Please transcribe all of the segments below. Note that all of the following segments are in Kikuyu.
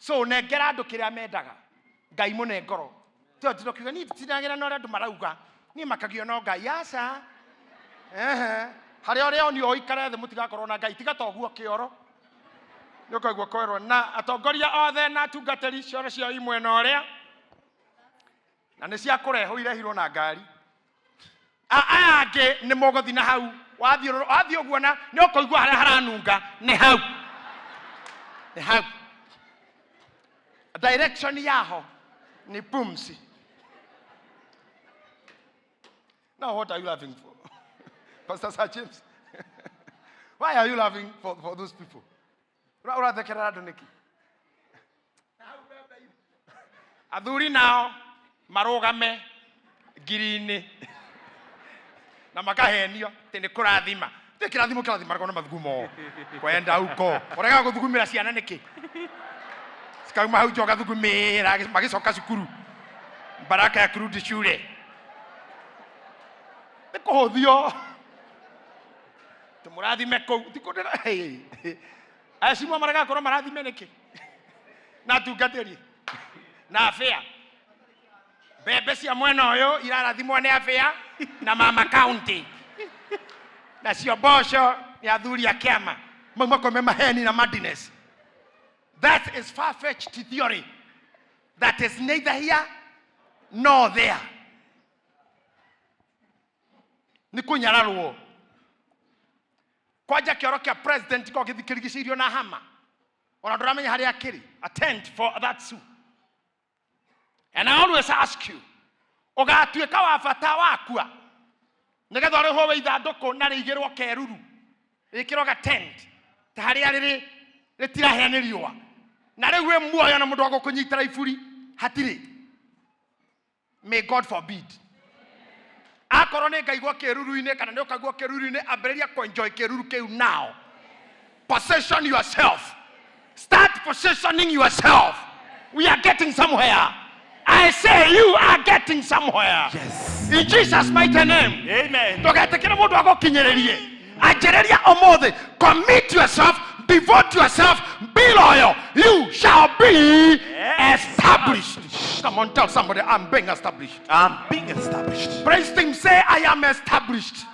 So nengera andũ kĩrĩa mendaga. Ngai mũne ngoro. Tio ndinokiuga niĩ nditinagĩra na ũrĩa andũ marauga. Niĩ makagio no Ngai. Aca. Ehe. Harĩa ũrĩa onio ũikare thĩ mũtigakorwo na Ngai. Tiga ta ũguo kĩoro. Nĩ ũkaigua kwerwo na atongoria othe na atungatĩri cioro ciao i mwena ũrĩa. Na nĩ cia kũrehwo irehirwo na ngari. Aya angĩ nĩ mũgũthiĩ na hau. Wathiĩ ũguo na nĩ ũkũigua harĩa haranunga nĩ hau. Nĩ hau. Direction yaho ni pumzi. Now what are you laughing for? Pastor Sir James. Why are you laughing for those people? Ũrathekerera andũ nĩkĩ? Athuri nao marũgame ngiri-inĩ na makahenio atĩ nĩ kũrathima. Ti kĩrathimo kĩrathimaragwo na mathugumo. Kwenda huko. Ũregaga gũthugumĩra ciana nĩkĩ? Cikauma hau nja ũgathugumĩra magĩcoka cukuru. Baraka ya kurudi shule. Nĩ kũhũthio. Tũmũrathime kũu. Ti kũndĩra. Acimwa maregaga korwo marathime nĩkĩ? Na atungatĩri. Na abĩa. Mbembe cia mwena ũyũ irarathimwo nĩ abĩa na mama county. Nacio mboco nĩ athuri a kĩama. Mau makome maheni na madness. That is far-fetched theory that is neither here nor there. Nĩ kũnyararwo. Kwanja kĩoro kĩa president ko gĩthikĩrigicĩirio na hama. Ona ndũramenya harĩa akĩrĩ. Attend for that soup. And I always ask you, ũgatuĩka wa bata wakua nĩgetha ũrĩhwo wĩ ithandũkũ na rĩigĩrwo keruru, rĩkĩrwo ga tent ta harĩa rĩrĩ rĩtirahĩa nĩ riũa, na rĩu wĩ muoyo na mũndũ wa gũkũnyitĩra iburi hatirĩ. May God forbid. Akorwo nĩ ngaigua kĩruru-inĩ kana nĩ ũkaigua kĩruru-inĩ, ambĩrĩria kũ-enjoy kĩruru kĩu now. Position yourself. Start positioning yourself. We are getting somewhere. I say you are getting somewhere. Yes. In Jesus' mighty name. Amen. Ndũgetĩkĩre mũndũ agũkinyĩrĩrie. Anjĩrĩria ũmũthĩ. Commit yourself, devote yourself, be loyal. You shall be established. Come on, tell somebody, I'm being established. I'm being established. Praise him, say, I am established.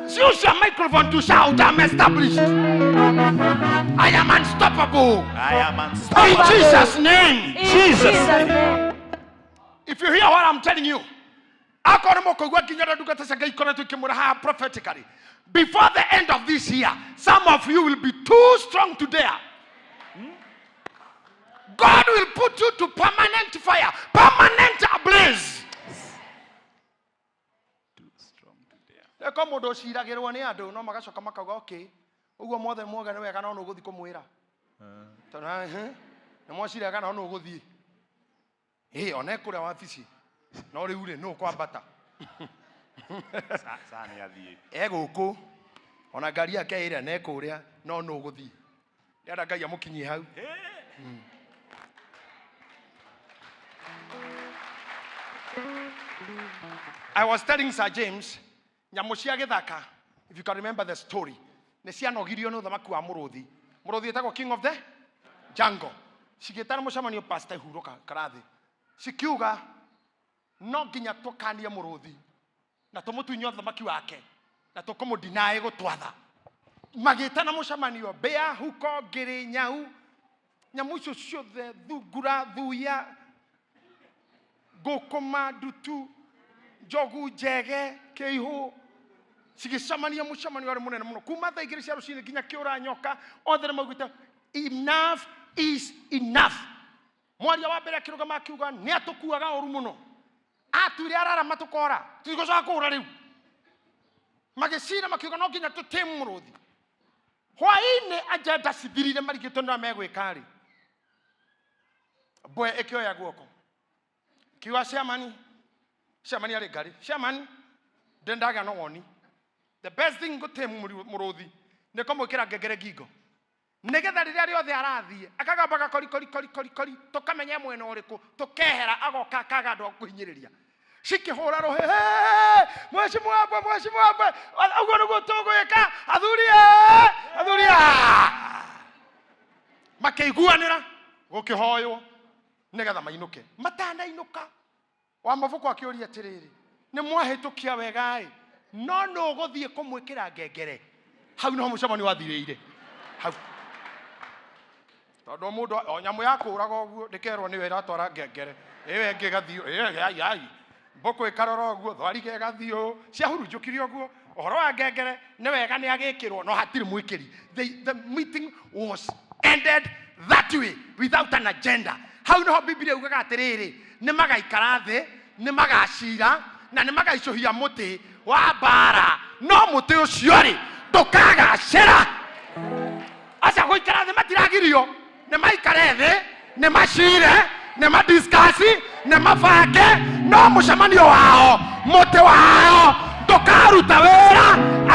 Use your microphone to shout, I'm established. I am unstoppable. I am In unstoppable. Jesus' name. In Jesus' Jesus' name. name. If you hear what I'm telling you, akorwo mũkũigua nginya ũrĩa ndungata cia Ngai ikoretwo ikĩmwĩra haha prophetically, before the end of this year, some of you will be too strong to dare. God will put you to permanent fire, permanent ablaze. Too strong to dare. Eko mũndũ ũciragĩrwo nĩ andũ no magacoka makauga okay, ũguo mothe muoga nĩ wega no nĩ ũgũthiĩ kũmwĩra. Tondũ, nĩ mwaciraga no nĩ ũgũthiĩ. Ĩ, ona ekũrĩa wabici. No rĩu rĩ, nũ ũkwambata? Sa nĩ athiĩ. E gũkũ. Ona ngari yake ĩrĩa na ekũrĩa, no nũ ũgũthiĩ. Ndĩrenda Ngai amũkinyie hau. I was telling Sir James, nyamũ cia gĩthaka, if you can remember the story, nĩ cianogirio nĩ ũthamaki wa mũrũthi. Mũrũthi ĩtagwo King of the Jungle. Cigĩtana mũcemanio Pastor Hurũka karathi. Cikiuga no nginya tũkanie mũrũthi na tũmũtunye ũthamaki wake na tũkũmũdinaĩ gũtwatha. Magĩtana mũcemanio mbĩa, huko, ngĩrĩ, nyau, nyamũ icio ciothe, thungura, thuya, ngũkũma, ndutu, njogu, njege, kĩihũ, cigĩcemania mũcemanio warĩ mũnene mũno kuma thaa igĩrĩ cia rũcinĩ nginya kĩũra nyoka, othe nĩ maugĩte enough is enough. Mwaria wa mbere akĩrũgama akiuga nĩ atũkuaga ũru mũno, atuire ararama tũkora, tũtigũcoka kũũra rĩu. Magĩcira makiuga no nginya tũtĩmu mũrũthi. Hwaĩ-inĩ agenda cithirire marigĩtwo nĩ ũrĩa megwĩka rĩ, mbwe ĩkĩoya guoko kiuga chairman, chairman arĩ ngari, chairman ndĩ ndagĩa na woni, the best thing gũtĩmu mũrũthi nĩ kũmwĩkĩra ngengere ngingo nĩgetha rĩrĩa rĩothe arathiĩ akagambaga kori kori kori kori kori, tũkamenya mwena ũrĩkũ, tũkehera, agoka akaga andũ a kũhinyĩrĩria. Cikĩhũra rũhĩ, hĩ, mheshimiwa mbwe, mheshimiwa mbwe, ũguo nĩguo tũgwĩka, athuri ĩ, athuri a. Makĩiguanĩra. Gũkĩhoywo nĩgetha mainũke. Matanainũka wa mabuku akĩũria atĩrĩrĩ, nĩ mwahĩtũkia wega-ĩ, no nũ ũgũthiĩ kũmwĩkĩra ngengere? Hau nĩho mũcemanio wathirĩire hau, tondũ o mũndũ o nyamũ ya kũraga ũguo ndĩkerwo nĩyo ĩratwara ngengere, ĩyo ĩngĩ ĩgathiĩ ĩyo ai ai, mbũkũ ĩkarora ũguo, thwariga ĩgathiĩ ũũ, ciahurunjũkire ũguo. Ũhoro wa ngengere nĩ wega nĩ agĩkĩrwo, no hatirĩ mwĩkĩri. The meeting was ended that way without an agenda. Hau nĩho Biblia yugaga atĩrĩrĩ, nĩ magaikara thĩ, nĩ magacira na nĩ magaicũhia mũtĩ wa mbara, no mũtĩ ũcio rĩ ndũkagacĩra. Aca gũikara thĩ matiragirio, nĩ maikare thĩ, nĩ macire, nĩ madiscuss, nĩ mabange, no mũcemanio wao, mũtĩ wao ndũkaruta wĩra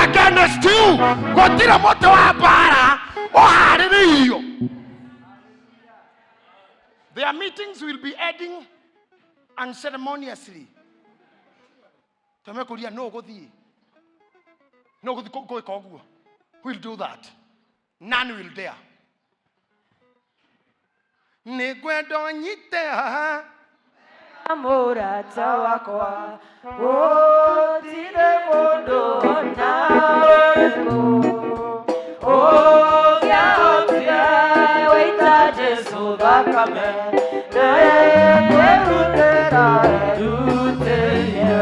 against you. Gũtirĩ mũtĩ wa mbara ũharĩrĩirio. Their meetings will be ending unceremoniously. Twamekũria no ũgũthiĩ, no ũgũthiĩ gwĩka ũguo? Who will do that? None will dare. Nĩ ngwenda ũnyite haha. Mũrata wakwa, gũtirĩ mũndũ ona ũrĩkũ ũngĩahotire gũita Jesũ thakame, nĩkwĩrutĩra erutĩire.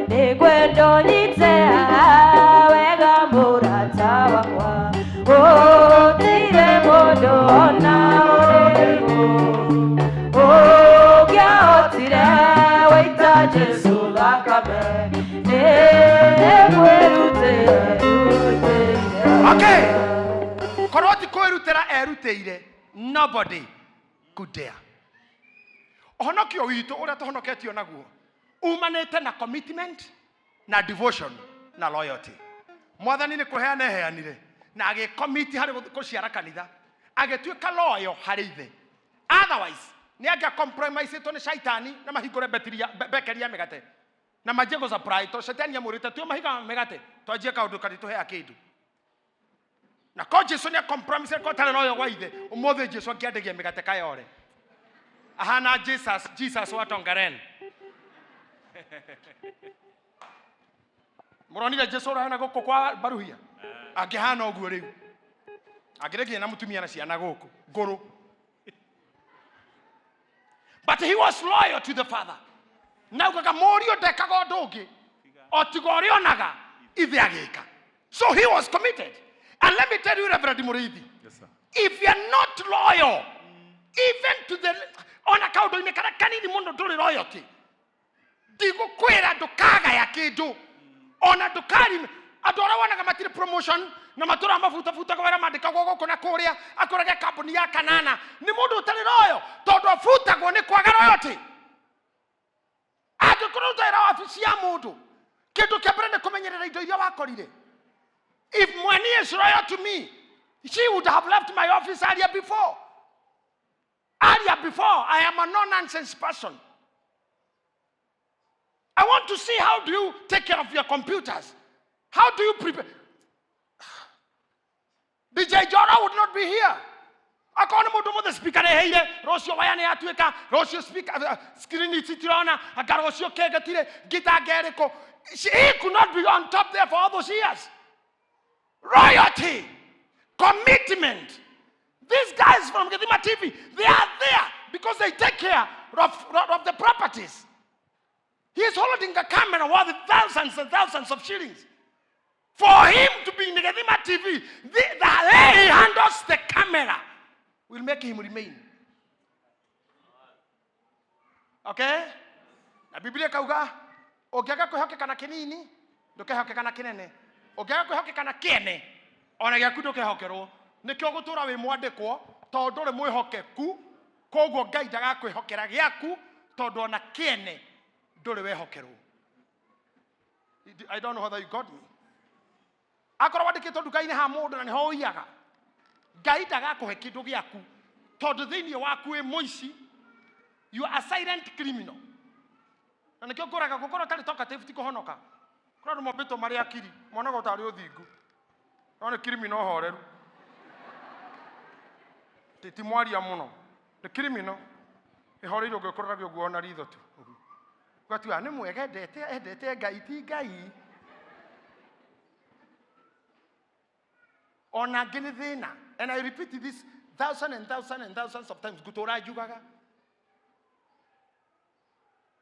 Nĩngwenda ũnyite haha wega mũrata wakwa, gũtirĩ mũndũ ona ũrĩkũ ũngĩahotire gũita Jesũ thakame, nĩkwĩrutĩra erutĩire. Okay, korwo ti kwĩrutĩra erutĩire, nobody could dare. Ũhonokio witũ ũrĩa tũhonoketio naguo umanĩte na commitment na devotion na loyalty. Mwathani nĩ kũheana eheanire na agĩcommit harĩ gũciara kanitha, agĩtuĩka loyal harĩ ithe. Otherwise nĩ angĩa compromiseĩtwo nĩ shaitani na mahingũre bekeri ya mĩgate na manjie gũ supply, tondũ shaitani amwĩrĩte tuo mahiga ma mĩgate, twanjie kaũndũ karĩtũhea kĩndũ. Na ko Jesu nĩ compromise ko tarĩ loyal gwa ithe, ũmũthĩ Jesu angĩandagia mĩgate kayore ahana Jesus, Jesus wa Tongaren. Mũronire Jesu ũrahana gũkũ kwa Baruhia angĩhana ũguo rĩu, angĩrĩ na mũtumia na ciana gũkũ ngũrũ. But he was loyal to the Father, na ugaga mũriũ ndekaga ũndũ ũngĩ o tiga ũrĩa onaga ithe agĩka. So he was committed. And let me tell you, Reverend Mũrĩithi, Yes, sir. if you are not loyal even to the ona kaũndũ-inĩ karĩa kanini mũno, ndũrĩ loyalty. Ndigũkwĩra ndũkagaya kĩndũ, ona ndũkarime. Andũ arĩa wonaga matirĩ promotion na matũra mabutabutaga wĩra, mandĩkagwo gũkũ na kũrĩa, akũrage kambuni ya kanana, nĩ mũndũ ũtarĩ loyal, tondũ abutagwo nĩ kwaga loyalty. Angĩkorwo ũtaĩra wabici ya mũndũ, kĩndũ kĩa mbere nĩ kũmenyerera indo iria wakorire. If Mweni is loyal to me, she would have left my office earlier before. Earlier before. I am a no-nonsense person. I want to see how do you take care of your computers. How do you prepare? DJ Jora would not be here. Akorwo nĩ mũndũ mũthĩ speaker reheire, rũciũ waya nĩ yatuĩka, rũciũ speaker screen citirona, anga rũciũ kĩngĩ ngita ngerĩkũ. He could not be on top there for all those years. Loyalty, commitment. These guys from Githima TV, they are there because they take care of the properties. He is holding a camera worth thousands and thousands of shillings. For him to be in Githima TV, the way he handles the camera will make him remain. Okay? Na Biblia kauga, ũngĩaga kwĩhokeka na kĩnini, ndũkehokeka na kĩnene. Ũngĩaga kwĩhokeka na kĩene, ona gĩaku ndũkehokerwo. Nĩkĩo gũtũra wĩ mwandĩkwo, tondũ ndũrĩ mwĩhokeku, koguo Ngai ndagakwĩhokera gĩaku, tondũ ona kĩene ndũrĩ wehokerwo. I don't know whether you got me. Akorwo wandĩkĩtwo nduka-inĩ ha mũndũ na nĩho ũiyaga, Ngai ndagakũhe kĩndũ gĩaku, tondũ thĩinĩ waku wĩ mũici. You are a silent criminal. Na nĩkĩo ngũraga gũkorwo ũtarĩ talkative ti kũhonoka. Kũrĩ andũ mombĩtwo marĩ akiri, monaga ũtarĩ ũthingu, no nĩ criminal horeru. Ti mwaria mũno. Nĩ criminal. Ĩhoreire ũguo ĩkũroraga ũguo ona ritho tu. Ũguo. Ũgatua nĩ mwega endete endete Ngai ti Ngai. Ona angĩ nĩ thĩna. And I repeat this thousand and thousand and thousands of times ngũtũra njugaga.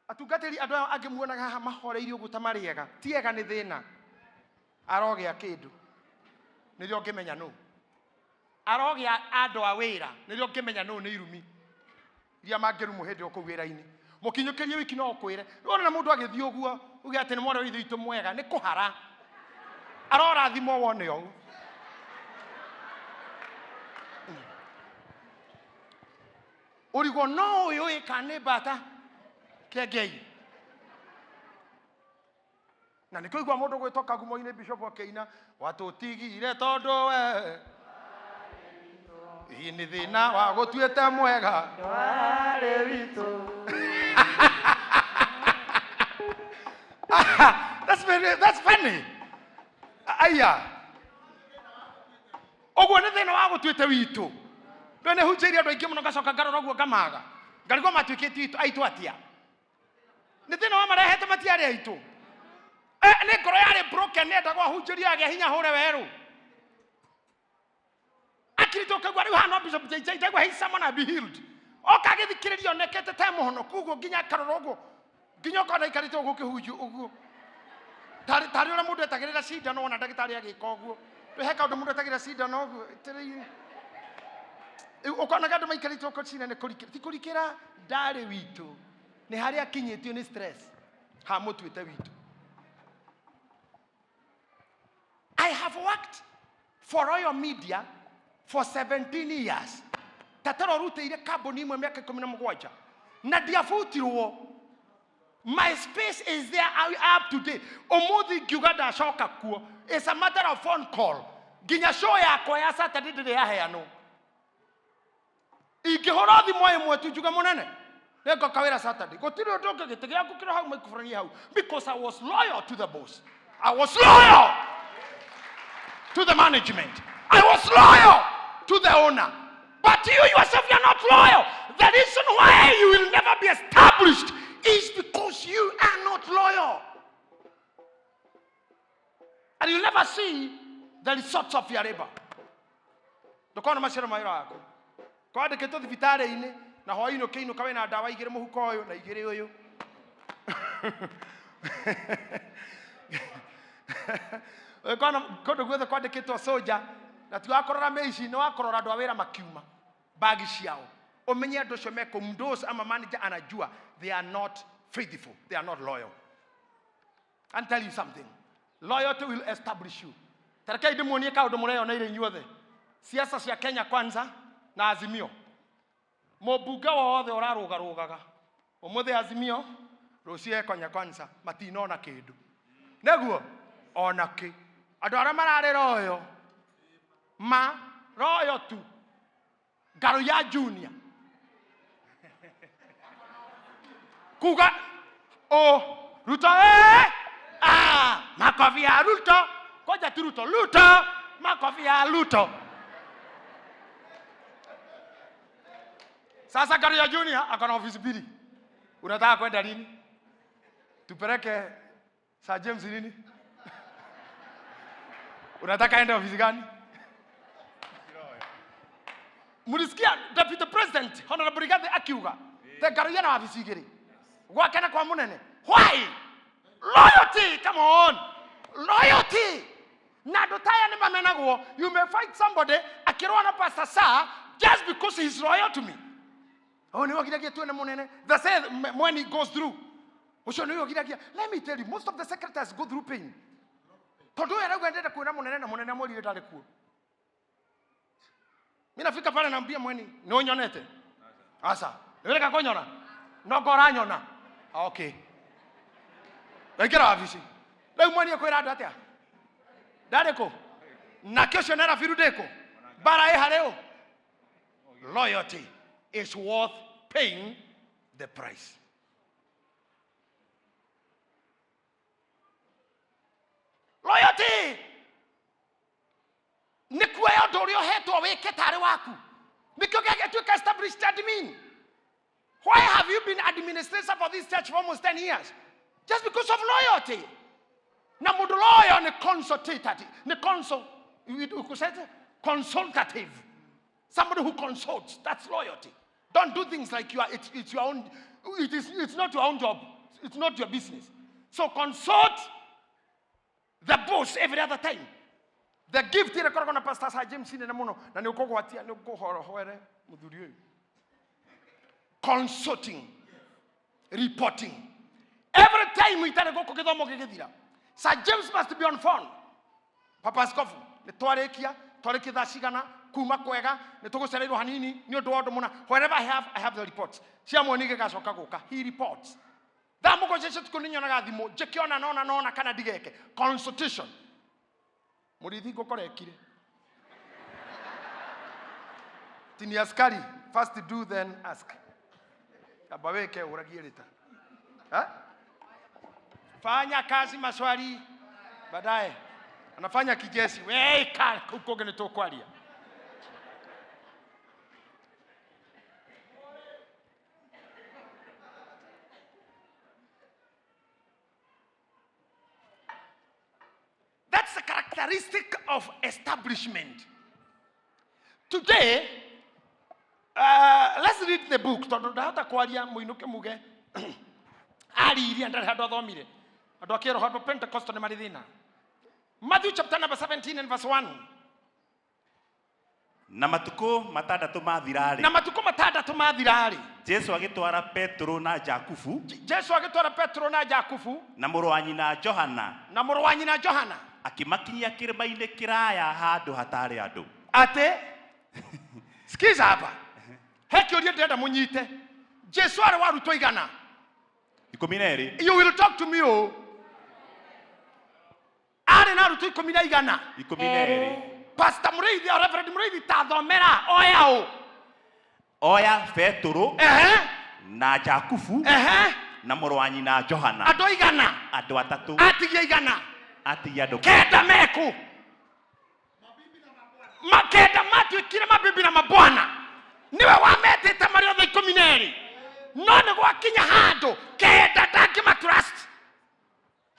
Atungatĩri andũ aya angĩ muonaga haha mahoreirie ũguo ta marĩ ega. Ti ega nĩ thĩna. Arogĩa kĩndũ. Nĩrĩo ũngĩmenya nũ. Arogĩa andũ a wĩra. Nĩrĩo ũngĩmenya nũ nĩ irumi. Iria mangĩrumwo hĩndĩ ĩyo kũu wĩra-inĩ. Mũkinyũkĩrie wiki no ũkwĩre. Wona mũndũ agĩthiĩ ũguo, uge atĩ nĩ mwarĩ wa ithe witũ mwega, nĩ kũhara. Arorathimwo wone ũũ. Ũrigwo no ũyũ ĩ kana nĩ mbata kĩengei. Na nĩkĩo igua mũndũ gwĩtwo Kagumo-inĩ bishop akĩina watũtigire tondũ we hihi nĩ thĩna wa gũtuĩte mwega. Warĩ witũ. That's very, that's funny. Aya. Ũguo nĩ thĩna wa gũtuĩte witũ. Ndũĩ nĩ hunjĩirie andũ aingĩ mũno ngacoka ngarora ũguo ngamaga. Ngarigwo matuĩkĩte aitũ aitũ atĩa? Nĩ thĩna wa marehete matiarĩ aitũ. Nĩ ngoro yarĩ broken nĩendagwo ahunjĩrio agĩa hinya hũre werũ. Akirĩte ũkaigua rĩu haha no Bishop JJ ndaigua he someone and be healed. Oka agĩthikĩrĩria onekete ta mũhonoku ũguo nginya akarora ũguo. Nginya ũkona aikarĩte ũguo ũkĩhunjio ũguo. Tarĩ tarĩ ũrĩa mũndũ etagĩrĩra cindano wona ndagĩtarĩ agĩka ũguo. He kaũndũ mũndũ etagĩrĩra cindano ũguo. Atĩrĩrĩ. Rĩu ũkonaga andũ maikarĩte ũguo cina nĩ kũrikĩra. Ti kũrikĩra ndarĩ witũ. Nĩ harĩa akinyĩtio nĩ stress. Hamũtuĩte witũ. I have worked for Royal Media for 17 years. Tataro rutĩire kambuni ĩmwe mĩaka ikũmi na mũgwanja na ndiabutirwo. My space is there up to date. Ũmũthĩ ngiuga ndacoka kuo. It's a matter of phone call. Nginya show yakwa ya Saturday ndĩrĩ yaheanwo. Ingĩhũra thimũ ĩmwe tu njuge mũnene nĩngoka wĩra Saturday. Gũtirĩ ũndũ ũngĩ gĩtĩ gĩaku kĩro hau microphone hau because I was loyal to the boss. I was loyal to the management. I was loyal to the owner. But you yourself, you are not loyal. The reason why you will never be established is because you are not loyal. And you'll never see the results of your labor. Ndũkona maciaro ma wĩra waku. Kwandĩkĩtwo thibitarĩ-inĩ na hwaĩ-inĩ ũkĩinũka wĩna ndawa igĩrĩ mũhuko ũyũ na igĩrĩ ũyũ. Ũkona kũndũ guothe kwandĩkĩtwo soja na ti wa kũrora mĩici nĩ wa kũrora andũ a wĩra makiuma bagi ciao. Ũmenye andũ acio mekũmdose ama manager anajua they are not faithful, they are not loyal. And tell you something. Loyalty will establish you. Tarekei ndĩmuonie kaũndũ mũreyoneire inyuothe. Siasa cia Kenya Kwanza na Azimio. Mũmbunge wothe ũrarũgarũgaga. Ũmũthĩ Azimio, rũciũ e Kenya Kwanza, matinona kĩndũ. Nĩguo ona kĩ. Andũ arĩa mararĩ royo, ma royo tu. Ngaro ya Junior. Kuga o Ruto eh ah makofi ya Ruto. Koja tu Ruto, Ruto, makofi ya Ruto. Sasa Ngaro ya Junior akona ofisi mbili. Unataka kwenda lini? Tupeleke Sir James nini? Unataka ende ofisi gani? Mulisikia Deputy President Honorable Rigathi akiuga te Ngaro na wabici igĩrĩ gwake na kwa mũnene. Why? Loyalty, come on. Loyalty. Na andũ ta aya nĩ mamenagwo. You may fight somebody akĩrũa na Pastor Sir just because he is loyal to me. Oh, nĩ wagiragia tuone mũnene. The same when he goes through. Ũcio nĩ wagiragia. Let me tell you, most of the secretaries go through pain. Tondũ ũyũ arauga ndenda kuona mũnene na mũnene amwĩrire ndarĩ kuo. Mimi nafika pale naambia mweni, nĩ ũnyonete? Aca. Nĩ wĩreka kũnyona? No ngo ũranyona? Ah, okay. Waingĩra wabici. Rĩu mweni ekwĩra andũ atĩa? Ndarĩ kũ? Nake ũcio nera biru ndĩ kũ? Mbara ĩ harĩ ũ? Loyalty is worth paying the price. Loyalty nĩ kuoya ũndũ ũrĩa ũhetwo wĩke tarĩ waku. Nĩkĩo gĩagĩtuĩka established admin. Why have you been administrator for this church for almost 10 years? Just because of loyalty. Na mũndũ loyal nĩ consultative, nĩ consul, you could say it? Consultative. Somebody who consults, that's loyalty. Don't do things like you are, it's your own, it's not your own job. It's not your business. So consult the boss every other time. The gift ĩrĩa ĩkoragwo na Pastor Sir James nene mũno na nĩ ũkũgwatia nĩ ũkũhorohwere mũthuri ũyũ. Consulting, reporting. Every time itarĩ gũkũ gĩthomo gĩgĩthira, Sir James must be on phone. Papa Askofu, nĩ twarĩkia, twarĩkia thaa cigana, kuma kwega, nĩ tũgũcereirwo hanini nĩ ũndũ wa ũndũ mũna. Wherever I have the reports. Cia mwoni gĩgacoka gũka. He reports. Thaa mũgwanja cia ũtukũ nĩ nyonaga thimũ, njĩke ona nona nona kana ndigeke. Consultation. Mũrithi ngũkora ekire. Tini askari, first do then ask. Amba wĩke ũragie rĩta. Ha? Fanya kazi maswali baadaye. Anafanya kijesi. Weka kũu kũngĩ nĩ tũkwaria. That's the characteristic of establishment. Today, let's read the book. Tondũ ndahota kwaria mũinũke muge ariiria ndarĩ handũ athomire. Andũ a kĩroho andũ a Pentecostal nĩ marĩ thĩna. Matthew chapter number 17 and verse 1. Na matukũ matandatũ mathira-rĩ, Na matukũ matandatũ mathira-rĩ, Jesu agĩtwara Petero na Jakubu Jesu agĩtwara Petero na Jakubu na mũrũ wa nyina Johana, na mũrũ wa nyina Johana akĩmakinyia kĩrĩma-inĩ kĩraya handũ hatarĩ andũ. Atĩ sikiza hapa, he kĩũria ndĩrenda mũnyite. Jesu arĩ wa arutwo igana. 12. You will talk to me o. Arĩ na arutwo ikũmi na igana. 12. Pastor Mũrĩithi o Reverend Mũrĩithi tathomera oya ũ. Oya Petero Ehe, na Jakubu ehe, na mũrũ wa nyina Johana. Andũ igana. Andũ atatũ. Atigia igana. Atigia andũ kenda meku. Makenda matuĩkire mabibi na mabwana. Nĩwe wametĩte marĩ othe 12. No nĩ gwakinya handũ kenda ndangĩmatrust.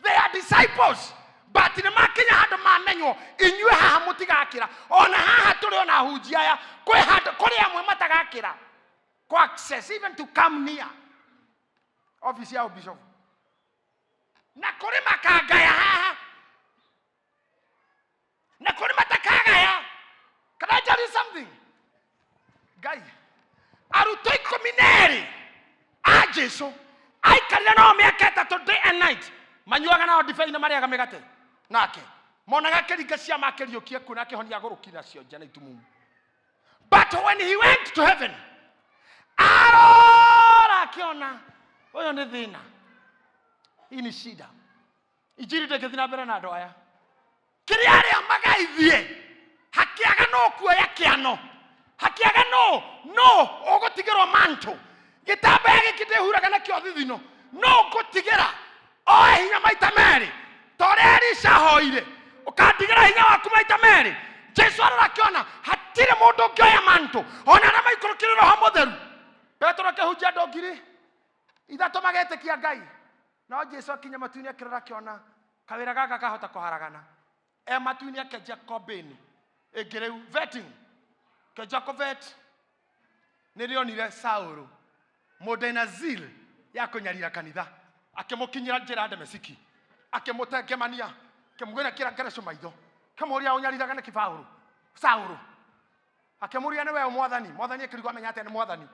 They are disciples. But nĩ makinya handũ mamenywo inyuĩ haha mũtigakĩra. Ona haha tũrĩ ona ahunjia aya kwĩ handũ kũrĩ amwe matagakĩra. Kũ access even to come near office ya bishop. Na kũrĩ makangaya haha. Na kũrĩ matakagaya. Can I tell you something? Ngai, arutwo 12 a Jesu aikarire nao mĩaka ĩtatũ day and night, manyuaga nao ndibei na marĩaga mĩgate nake, monaga akĩringa ciama akĩriũkia kuo na akĩhonia agũrũki na cionje na itumumu. But when he went to heaven, arora akĩona ũyũ nĩ thĩna, hii ni shida, injiri ndĩngĩthiĩ na mbere na andũ aya. Kĩrĩa arĩa magaithie hakĩaga no kuoya kĩano, hakĩaga no no ũgũtigĩrwo manto, gĩtambaya gĩkĩ ndĩhuraga nakĩo thithino no ngũtigĩra oe hinya maita merĩ ta ũrĩa Elisha ahoire, ũkandigĩra hinya waku maita merĩ. Jesu arora akĩona hatirĩ mũndũ ũngĩoya manto ona arĩa maikũrũkire Roho Mũtheru. Petero akĩhunjia andũ 3,000 magetĩkia Ngai, no Jesu akinya matu-inĩ akĩrora akĩona kawĩra gaka kahota kũharagana. E matu-inĩ akĩanjia kombĩni ĩngĩ rĩu vetting, akĩanjia kũvet. Nĩrĩonire Saũlũ mũndũ ena zeal ya kũnyarira kanitha, akĩmũkinyĩra njĩra ya Dameski, akĩmũtengemania, akĩmũgwĩra kĩrangereco maitho, akĩmũũria ũnyariraga nĩkĩ Paũlũ? Saũlũ akĩmũũria nĩ we mwathani? Mwathani akĩrigwo amenya atĩa nĩ mwathani,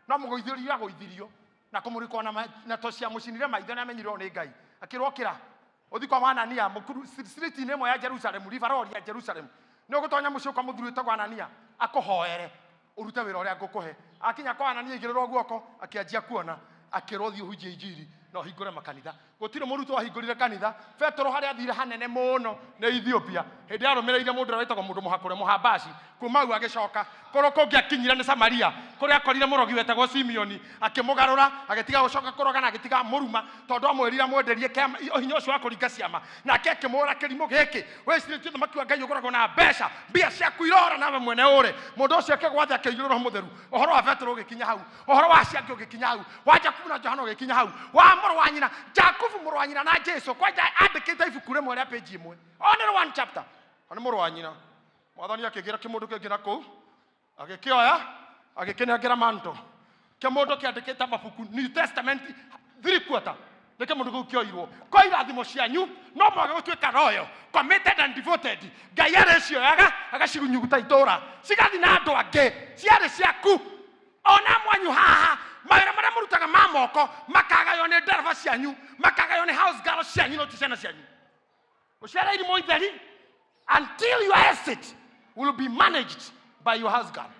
no mũgũithĩrio agũithirio na kũmũrĩkwo na toci amũcinire maitho nĩ amenyirwo nĩ Ngai. Akĩrwo kĩra ũthiĩ kwa Anania mũkuru street-inĩ ĩmwe ya Jerusalem, River Road ya Jerusalem, nĩ ũgũtonya mũciĩ kwa mũthuri wĩtagwo Anania akũhoere ũrute wĩra ũrĩa ngũkũhe. Akinya kwa Anania aigĩrĩrwo guoko akĩanjia kuona, akĩrwo thiĩ ũhunjie injiri na ũhingũre makanitha. Gũtirĩ mũrutwo wahingũrire kanitha. Petero harĩa athire hanene mũno nĩ Ethiopia, hĩndĩ arũmĩrĩire mũndũ ũrĩa wĩtagwo mũndũ mũhakũre, mũhambaci. Kuma hau agĩcoka kũrĩa kũngĩ akinyire nĩ Samaria, kũrĩa akorire mũrogi wetagwo Simeoni, akĩmũgarũra, agĩtiga gũcoka kũroga na agĩtiga mũruma, tondũ amwĩrire amwenderie hinya ũcio wa kũringa ciama. Nake akĩmũra, kĩrimũ gĩkĩ, wĩcirĩtie ũthamaki wa Ngai ũgũragwo na mbeca, mbia ciaku irora nawe mwene ũre. Mũndũ ũcio akĩgwa thĩ akĩiyũrwo Roho Mũtheru. Ũhoro wa Petero ũgĩkinya hau, ũhoro wa acio angĩ ũgĩkinya hau, wa Jakubu na Johana ũgĩkinya hau, wa mũrũ wa nyina Jakubu, mũrũ wa nyina na Jesu, kwanja andĩkĩte ibuku rĩmwe rĩa page ĩmwe, only one chapter, nĩ mũrũ wa nyina. Mwathani akĩgĩra kĩmũndũ kĩngĩ na kũu, agĩkĩoya, agĩkĩnengera manto. Kĩmũndũ kĩandĩkĩte mabuku New Testament 3/4, nĩ kĩmũndũ kĩu kĩoirwo. Kwa irathimo cianyu no mwage gũtuĩka royal, committed and devoted. Ngai arĩcioyaga agacigunyuguta itũra, cigathi na andũ angĩ, ciarĩ ciaku. Ona mwanyu haha mawĩra marĩa mũrutaga ma moko makagaywo nĩ ndereba cianyu, makagaywo nĩ house girl cianyu, no ti ciana cianyu. Ũciara irimũ itheri until your estate will be managed by your house girl.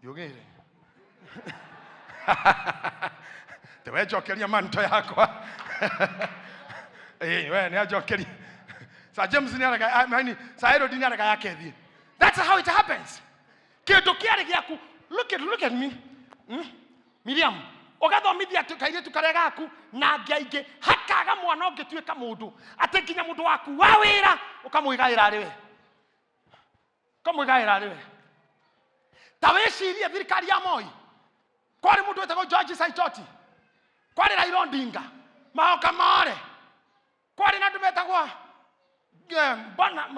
Ndiũgĩre tewe njokeria manto yakwa. Ĩĩ, we nĩ anjokeria. Sir James nĩ arega, I mean, Sir Herod nĩ arega yake thiĩ. That's how it happens. Kĩndũ kĩarĩ gĩaku. Look at me. Miriam, ũgathomithia kairĩtu karĩa gaku na angĩ aingĩ, hakaga mwana ũngĩtuĩka mũndũ, atĩ nginya mũndũ waku wa wĩra ũkamwĩgaĩra arĩ we, ũkamwĩgaĩra arĩ we. Ta wĩcirie thirikari ya Moi, kwarĩ mũndũ wĩtagwo George Saitoti, kwarĩ Raila Odinga, Mahoka More, kwarĩ na andũ metagwo Bona,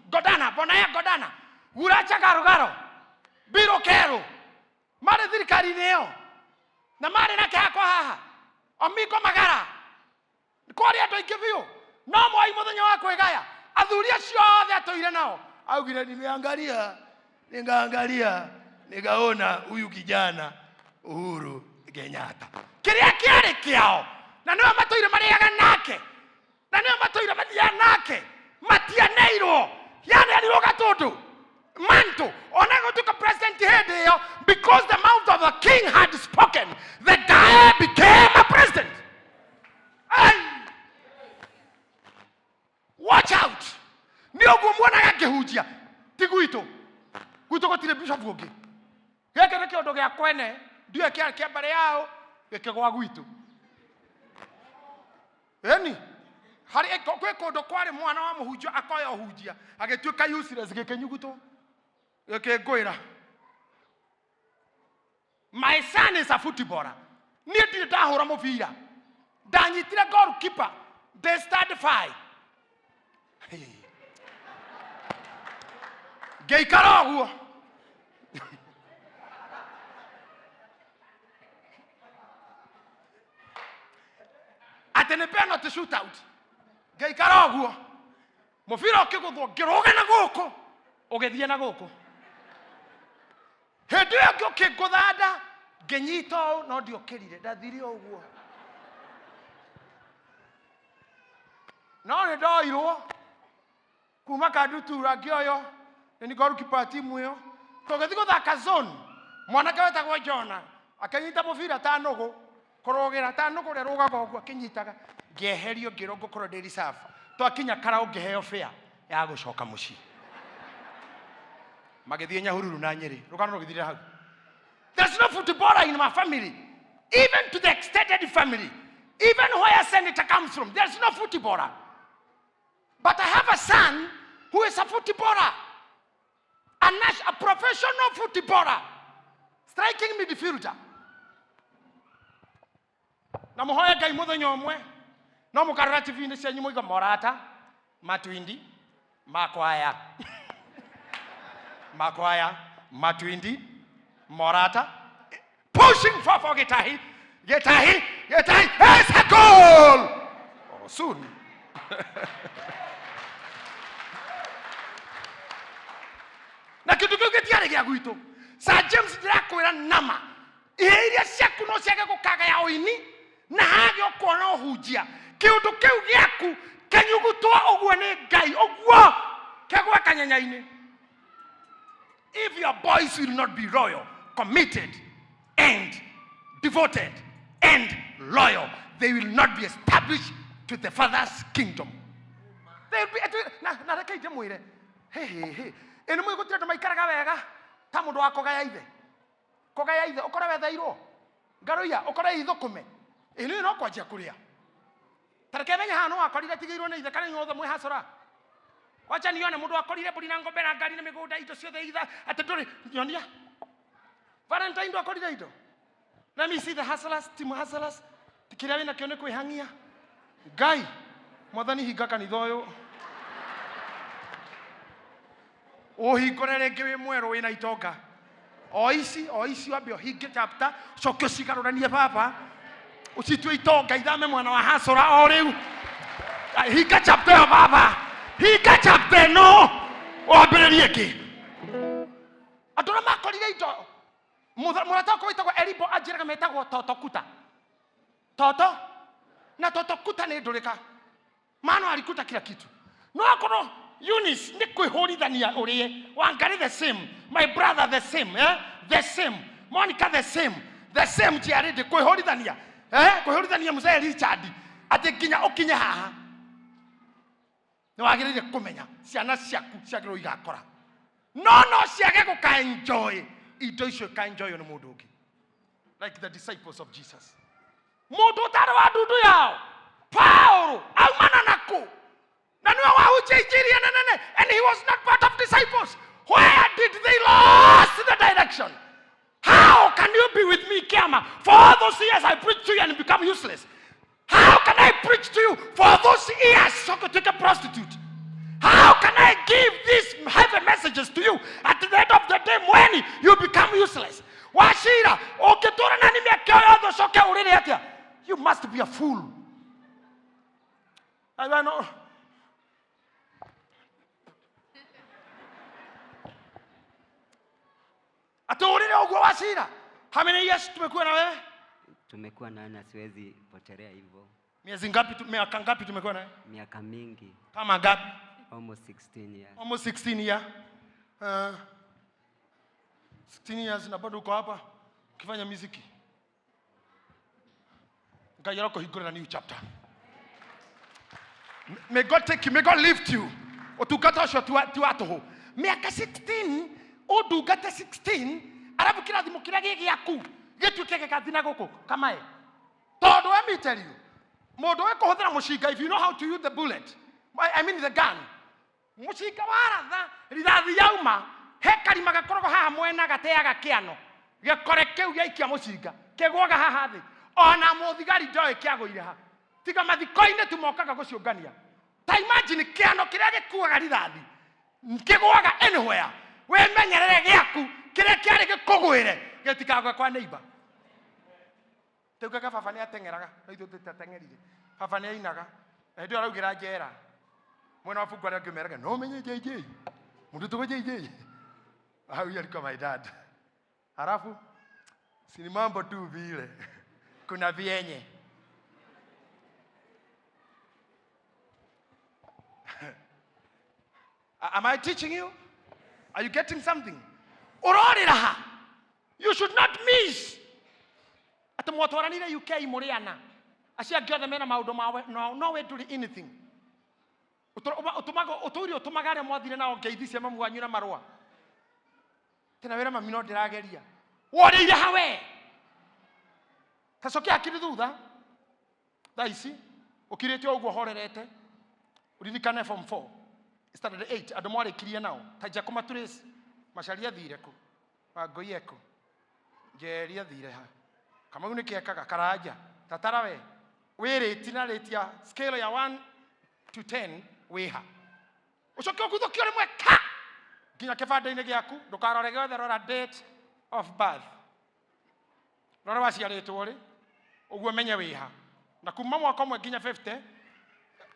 Godana, Bonaya Godana, Guracha Garugaro, Biro Kero, marĩ thirikari-inĩ ĩyo na marĩ na kĩhako haha, Omingo Magara, kwarĩ andũ aingĩ biũ. No Moi mũthenya wa kwĩgaya athuri acio othe atũire nao augire, nimeangalia, nikaangalia, nikaona huyu kijana Uhuru Kenyatta, kĩrĩa kĩarĩ kĩao, na nĩwe matũire marĩaga nake, na nĩwe matũire mathiaga nake, matianeirwo, yanerirwo gatũndũ manto ona gũtuĩka president hĩndĩ ĩyo. Because the mouth of the king had spoken, the guy became a president. Hey! Watch out. Nĩ ũguo muonaga ngĩhunjia, ti gwitũ, gwitũ gũtirĩ bishop ũngĩ. Gĩkĩ nĩ kĩũndũ gĩa kwene, ndiũĩ kĩarĩ kĩa mbarĩ yao, gĩkĩgwa gwitũ. Ĩni harĩ kwĩ kũndũ kwarĩ mwana wa mũhunjia akoya ũhunjia agĩtuĩka useless, gĩkĩnyugutwo, gĩkĩngwĩra. My son is a footballer. Niĩ ndirĩ ndahũra mũbira, ndanyitire goalkeeper ndĩ stand five, ngĩikara ũguo. Atĩ nĩ penalty shootout, ngĩikara ũguo, mũbira ũkĩgũthwo, ngĩrũga na gũkũ, ũgĩthiĩ na gũkũ. Hĩndĩ ĩyo ĩngĩ ũkĩngũtha nda, ngĩnyita ũũ, no ndiokĩrire, ndathire ũguo. No nĩ ndoirwo kuma Kandutura, ngĩoywo nĩ goalkeeper wa timu ĩyo, tũgĩthiĩ gũthaka zone. Mwanake wetagwo Jona akĩnyita mũbira ta nũgũ, kũrũgĩra ta nũgũ ũrĩa rũgaga ũguo akĩnyitaga. Ngĩeherio, ngĩrwo ngũkorwo ndĩ reserve. Twakinya Karaũ, ngĩheo fare ya gũcoka mũciĩ. Magĩthiĩ Nyahururu na Nyĩrĩ, rũgano rũgĩthirĩra hau. There's no footballer in my family, even to the extended family, even where senator comes from, there's no footballer. But I have a son who is a footballer, a professional footballer, striking midfielder. Na mũhoe Ngai mũthenya ũmwe no mũkarora TV-inĩ cianyu mũiga Morata, Matuindi, Makwaya, Makwaya, Matuindi, Morata pushing for Gitahi, Gitahi, Gitahi. It's a goal. Oh, soon. Na kĩndũ kĩu gĩtiarĩ gĩa gwitũ. Sir James, ndĩrakwĩra nama, ihe iria ciaku no ciage gũkagaya ũini na hage ũkuona ũhunjia, kĩũndũ kĩu gĩaku kĩnyugutwo ũguo nĩ Ngai, ũguo kĩgwe kanyenya-inĩ. If your boys will not be loyal, committed and Devoted and loyal, they will not be established to the father's kingdom. They will be, na reke ndĩmwĩre, he he he, ĩ nĩ mũĩ gũtirĩ andũ maikaraga wega ta mũndũ wa kũgaya ithe, kũgaya ithe, ũkore wetheirwo ngarũiya, ũkore ithũkũme, ĩ nĩ no kwanjia kũrĩa. Ta reke menye haha no wakorire tigĩirwo nĩ ithe, kana inyuothe mwĩ hacora. Wacha nione mũndũ wakorire mbũri na ng'ombe na ngari na mĩgũnda, indo ciothe itha atĩ ndũrĩ nyonia. Valentine ndwakorire indo. Let me see the hustlers, team hustlers. Kĩrĩa wĩnakĩo nĩ kwĩhang'ia. Ngai, mwathani hinga kanitha ũyũ. Ũhingũre rĩngĩ wĩ mwerũ wĩna itonga. O ici, o ici wambe ũhinge chapter, ũcoke ũcigarũranie baba. Ũcitue itonga ithame mwena wa hasũra o rĩu. Hinga chapter ĩyo baba. Hinga chapter ĩno. Wambĩrĩrie ĩngĩ. Andũ arĩa makorire indo, mũrata wakwa wĩtagwo Elibo anjĩraga metagwo totokuta. Toto na totokuta nĩ ndũrĩka. Mano alikuta kila kitu. No akorwo Eunice nĩ kwĩhũrithania ũrĩe. Wangari the same, my brother the same, eh? The same. Monica the same, the same Jared kwĩhũrithania. Eh? Kwĩhũrithania mzee Richard atĩ nginya ũkinye haha. Nĩ wagĩrĩire kũmenya ciana ciaku ciagĩrĩirwo igakora. No no ciage gũka enjoy indo icio ika enjoy nĩ mũndũ ũngĩ. Like the disciples of Jesus. Mũndũ ũtarĩ wa ndundu yao, Paulo aumana na kũ? Na nĩwe wahunjia injili ĩno nene, and he was not part of disciples. Where did they lost the direction? How can you be with me, Kiama? For all those years I preached to you and become useless. How can I preach to you for those years so could take a prostitute? How can I give these heavy messages to you at the end of the day when you become useless? Wachira, ũngĩtũra na nĩ mĩaka ĩyo yothe ũcoke ũrĩre atĩa? You must be a fool. I don't know. Atĩ ũrĩre ũguo Wachira? How many years tumekuwa na wewe? Tumekuwa naye na siwezi potelea hivyo. Miezi ngapi tu, miaka ngapi tumekuwa naye? Miaka mingi. Kama ngapi? Almost 16 years. Almost 16 years. 16 years na bado uko hapa ukifanya muziki. Ngai arokuhingũrĩra new chapter. May God take you, may God lift you. Ũtungata ũcio ti wa tũhũ. Mĩaka 16, ũndungate 16, arabu kĩrathimo kĩrĩa gĩ gĩaku gĩtuĩke gĩgathi na gũkũ kamae. Tondũ let me tell you, mũndũ ũĩ kũhũthĩra mũcinga, if you know how to use the bullet, I mean the gun, mũcinga waratha rithathi yauma, he karima gakoragwo haha mwena gateaga kĩano, gĩkore kĩu gĩaikia mũcinga kĩgũaga haha thĩ, ona mũthigari ndoĩ kĩagũire ha, tiga mathiko-inĩ tu mokaga gũciũngania. Ta imagine kĩano kĩrĩa gĩkuaga rithathi kĩgũaga anywhere, wĩmenyerere gĩaku kĩrĩa kĩarĩ gĩkũgwĩre gĩtikagwe kwa neighbor. Taugaga baba nĩ ateng'eraga, no ithuĩ tũtateng'erire. Baba nĩ ainaga, na hĩndĩ ĩyo araugĩra njera. Mwena wa bungu arĩa angĩ meraga, no menye JJ. Mũndũ tũgũ JJ. Hau alikuwa my dad. Halafu si ni mambo tu vile. Kuna vyenye. Am I teaching you? Are you getting something? Ũrorĩra ha? You should not miss. Atĩ mwatwaranire UK mũrĩ ana. Acio angĩ othe mena maũndũ mawe, no, no we ndũrĩ anything. Ũtũire ũtũmaga arĩa mwathire nao ngeithi cia mamu wanyu na marũa. Tena wĩra mami no ndĩrageria. Worĩire ha we? Ta cokia hakiri thutha. Thaa ici ũkirĩte ũguo horerete. Ũririkane form 4. Standard 8 andũ mwarĩkirie nao. Ta Jacob Maturesi. Macharia athire kũ? Wangũi ekũ? Njeri athire ha? Kamau nĩ kĩekaga? Karanja. Tatara we. Wĩ rĩti na rĩti ya scale ya 1 to 10 wĩ ha? Ũcoke ũguthũkio rĩmwe ka nginya kĩbandĩ-inĩ gĩaku, ndũkarore gĩothe, rora date of birth. Rora waciarĩtwo rĩ, ũguo menye wĩ ha. Na kuma mwaka ũmwe nginya 50,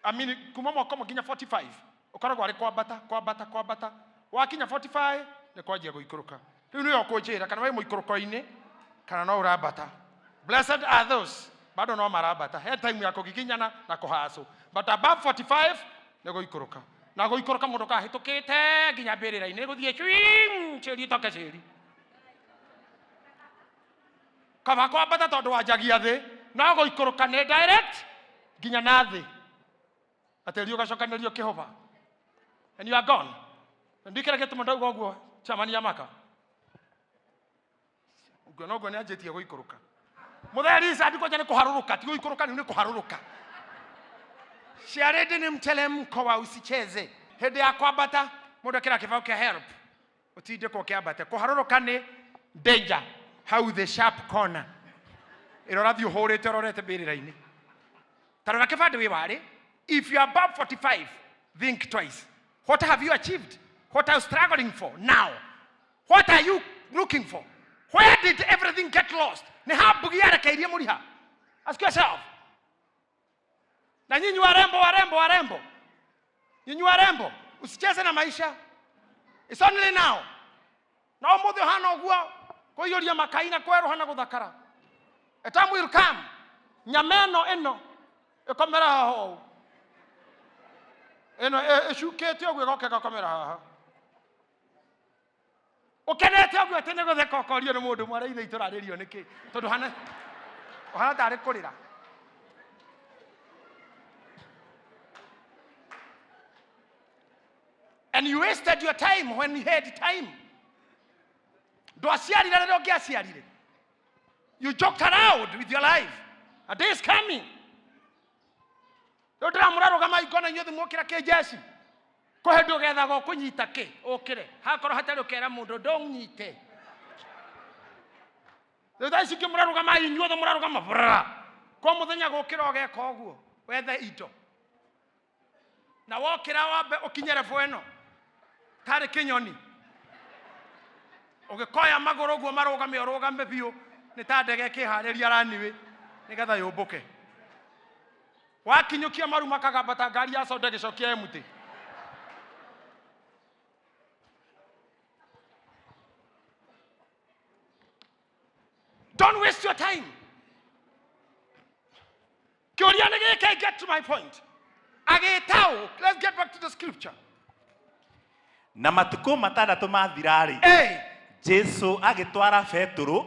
I mean, kuma mwaka ũmwe nginya 45, ũkoragwo arĩ kwambata, kwambata, kwambata. Wakinya 45, nĩ kwanjia gũikũrũka. Rĩu nĩwe ũkũnjĩra kana wĩ mũikũrũko-inĩ, kana no ũrambata. Blessed are those, bado no marambata. He time ya kũgiginyana na kũhacũ. But above 45, nĩ gũikũrũka. Na gũikũrũka mũndũ kahĩtũkĩte nginya mbĩrĩra-inĩ, gũthiĩ cwing, cĩri itoke cĩri. Kaba kwambata tondũ wanjagia thĩ, no gũikũrũka nĩ direct nginya na thĩ. Atĩri ũgacokanĩrio kĩhũba. And you are gone. Ndikĩra gĩtũma ndauga ũguo chairman ya maka. Nguona ũguo nĩ anjĩtie gũikũrũka. Mũtheri Richard kwanja nĩ kũharũrũka, ti gũikũrũka nĩ kũharũrũka. Ciarĩndĩ nĩ mtelemko wa usicheze. Hĩndĩ ya kwambata mũndũ akĩra kĩbaũ kĩa help ũtindĩkwo kĩambate. Kũharũrũka nĩ danger hau the sharp corner. Ĩrĩa ũrathiĩ ũhũrĩte ũrorete mbĩrĩra-inĩ. Ta rora kĩbandĩ wĩ warĩ. If you are above 45, think twice. What have you achieved? What are you struggling for now? What are you looking for? Where did everything get lost? Nĩ ha mbugi yarekeirie mũriha? Ask yourself. Na nyinyi warembo, warembo, warembo, nyinyi warembo, usicheze na maisha. It's only now. Na ũmũthĩ ũhana ũguo kũiyũria makai na kwerũha na gũthakara. A time will come. Nyama ĩno ĩno ĩkomera haha ũũ. Ĩno ĩcukĩte ũguo ĩgoka ĩgakomera haha. Ũkenete ũguo atĩ nĩ gũtheka ũkorio nĩ mũndũ mwara ithe itũrarĩrio nĩkĩ? Tondũ hana ũhana tarĩ kũrĩra. And you wasted your time when you had time. Ndwaciarire rĩrĩa ũngĩaciarire. You joked around with your life. A day is coming. Rĩu ndĩramũrarũgama ingona inyuothe mwokĩra kĩnjeci. Kũhe hĩndĩ ũgethaga ũkũnyita kĩ ũkĩre. Hakorwo hatarĩ ũkera mũndũ ndũnyite. Rĩu thaa ici ngĩmũrarũgama inyuothe mũrarũgama bra. Kwa mũthenya gũkĩra ũgeka ũguo wethe indo. Na wokĩra wambe ũkinye level ĩno tarĩ kĩnyoni. Ũgĩkoya magũrũ ũguo marũgame ũrũgame biũ nĩ ta ndege ĩkĩharĩria runway nĩgetha yũmbũke. Wakinyũkia maru makagamba ta ngari ya soda ĩgĩcokia empty. Don't waste your time. Kĩũria nĩ gĩkĩ, get to my point. Agĩta ũ? Let's get back to the scripture. Na matukũ matandatũ mathira-rĩ, Hey, Jesu agĩtwara Petũrũ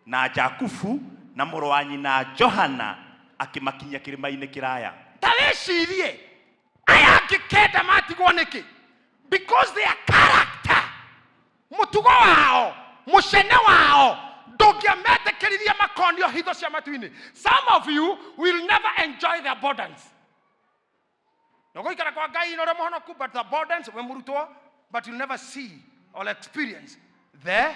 na Jakubu na mũrũ wa nyina Johana akĩmakinyia kĩrĩma-inĩ kĩraya. Ta wĩcirie aya angĩ kenda matigwo nĩkĩ? Because their character, mũtugo wao, mũcene wao ndũngĩametĩkĩririe makonio hitho cia matu-inĩ. Some of you will never enjoy the abundance. Nĩgũikara kwa Ngai na ũrĩa mũhonoku, but the abundance we mũrutwo, but you'll never see or experience the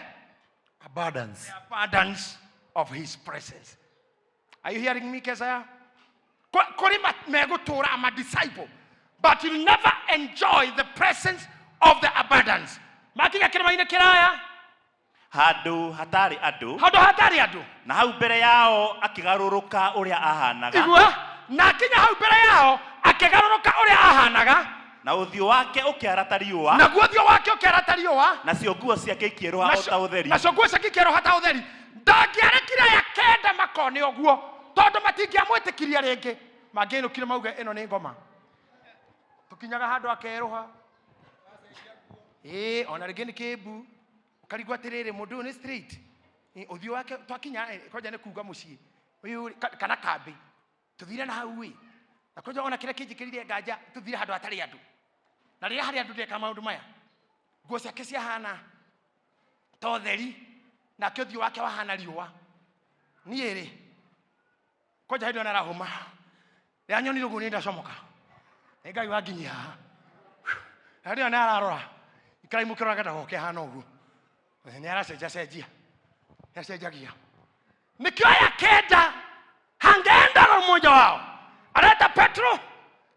abundance, abundance of his presence. Are you hearing me, Kesaya? Kũrĩ megũtũũra, I'm a disciple, but you'll never enjoy the presence of the abundance. Makinya kĩrĩma-inĩ kĩraya handũ hatarĩ andũ, handũ hatarĩ andũ, na hau mbere yao akĩgarũrũka ũrĩa ahanaga, igua na akinya hau mbere yao akĩgarũrũka ũrĩa ahanaga, na ũthiũ wake ũkĩara ta riũa, naguo ũthiũ wake ũkĩara ta riũa, nacio nguo ciake ikĩerũha o ta ũtheri. Nacio nguo ciake ikĩerũha ta ũtheri. Ndangĩarekire aya kenda makone ũguo tondũ matingĩamwĩtĩkirie rĩngĩ. Mangĩinũkire mauge ĩno nĩ ngoma. Tũkinyaga handũ akerũha. Ĩĩ, ona rĩngĩ nĩ kĩmbu. Ũkarigwo atĩrĩrĩ, mũndũ ũyũ nĩ straight. Ĩ, ũthiũ wake twakinya kwanja nĩ kuga mũciĩ. Ũyũ rĩ, kana kambĩ. Tũthire na hau ĩ. Na kwanja ona kĩrĩa kĩnjĩkĩrire nganja tũthire handũ hatarĩ andũ. Na rĩrĩa harĩ andũ ndeka maũndũ maya. Nguo ciake ciahana ta ũtheri, nake ũthiũ wake wahana riũa. Niĩ rĩ, kwanja hĩndĩ ĩyo nĩarahũma. Rĩrĩa nyonire ũguo nĩ ndacomoka. Nĩ Ngai wanginyia haha. Na hĩndĩ ĩyo nĩararora. Ikarai mũkĩroraga ndagoke ahana ũguo. Nĩ aracenjacenjia. Nĩ acenjagia. Nĩkĩo aya kenda hangeenda na mmoja wao. Areta Petro,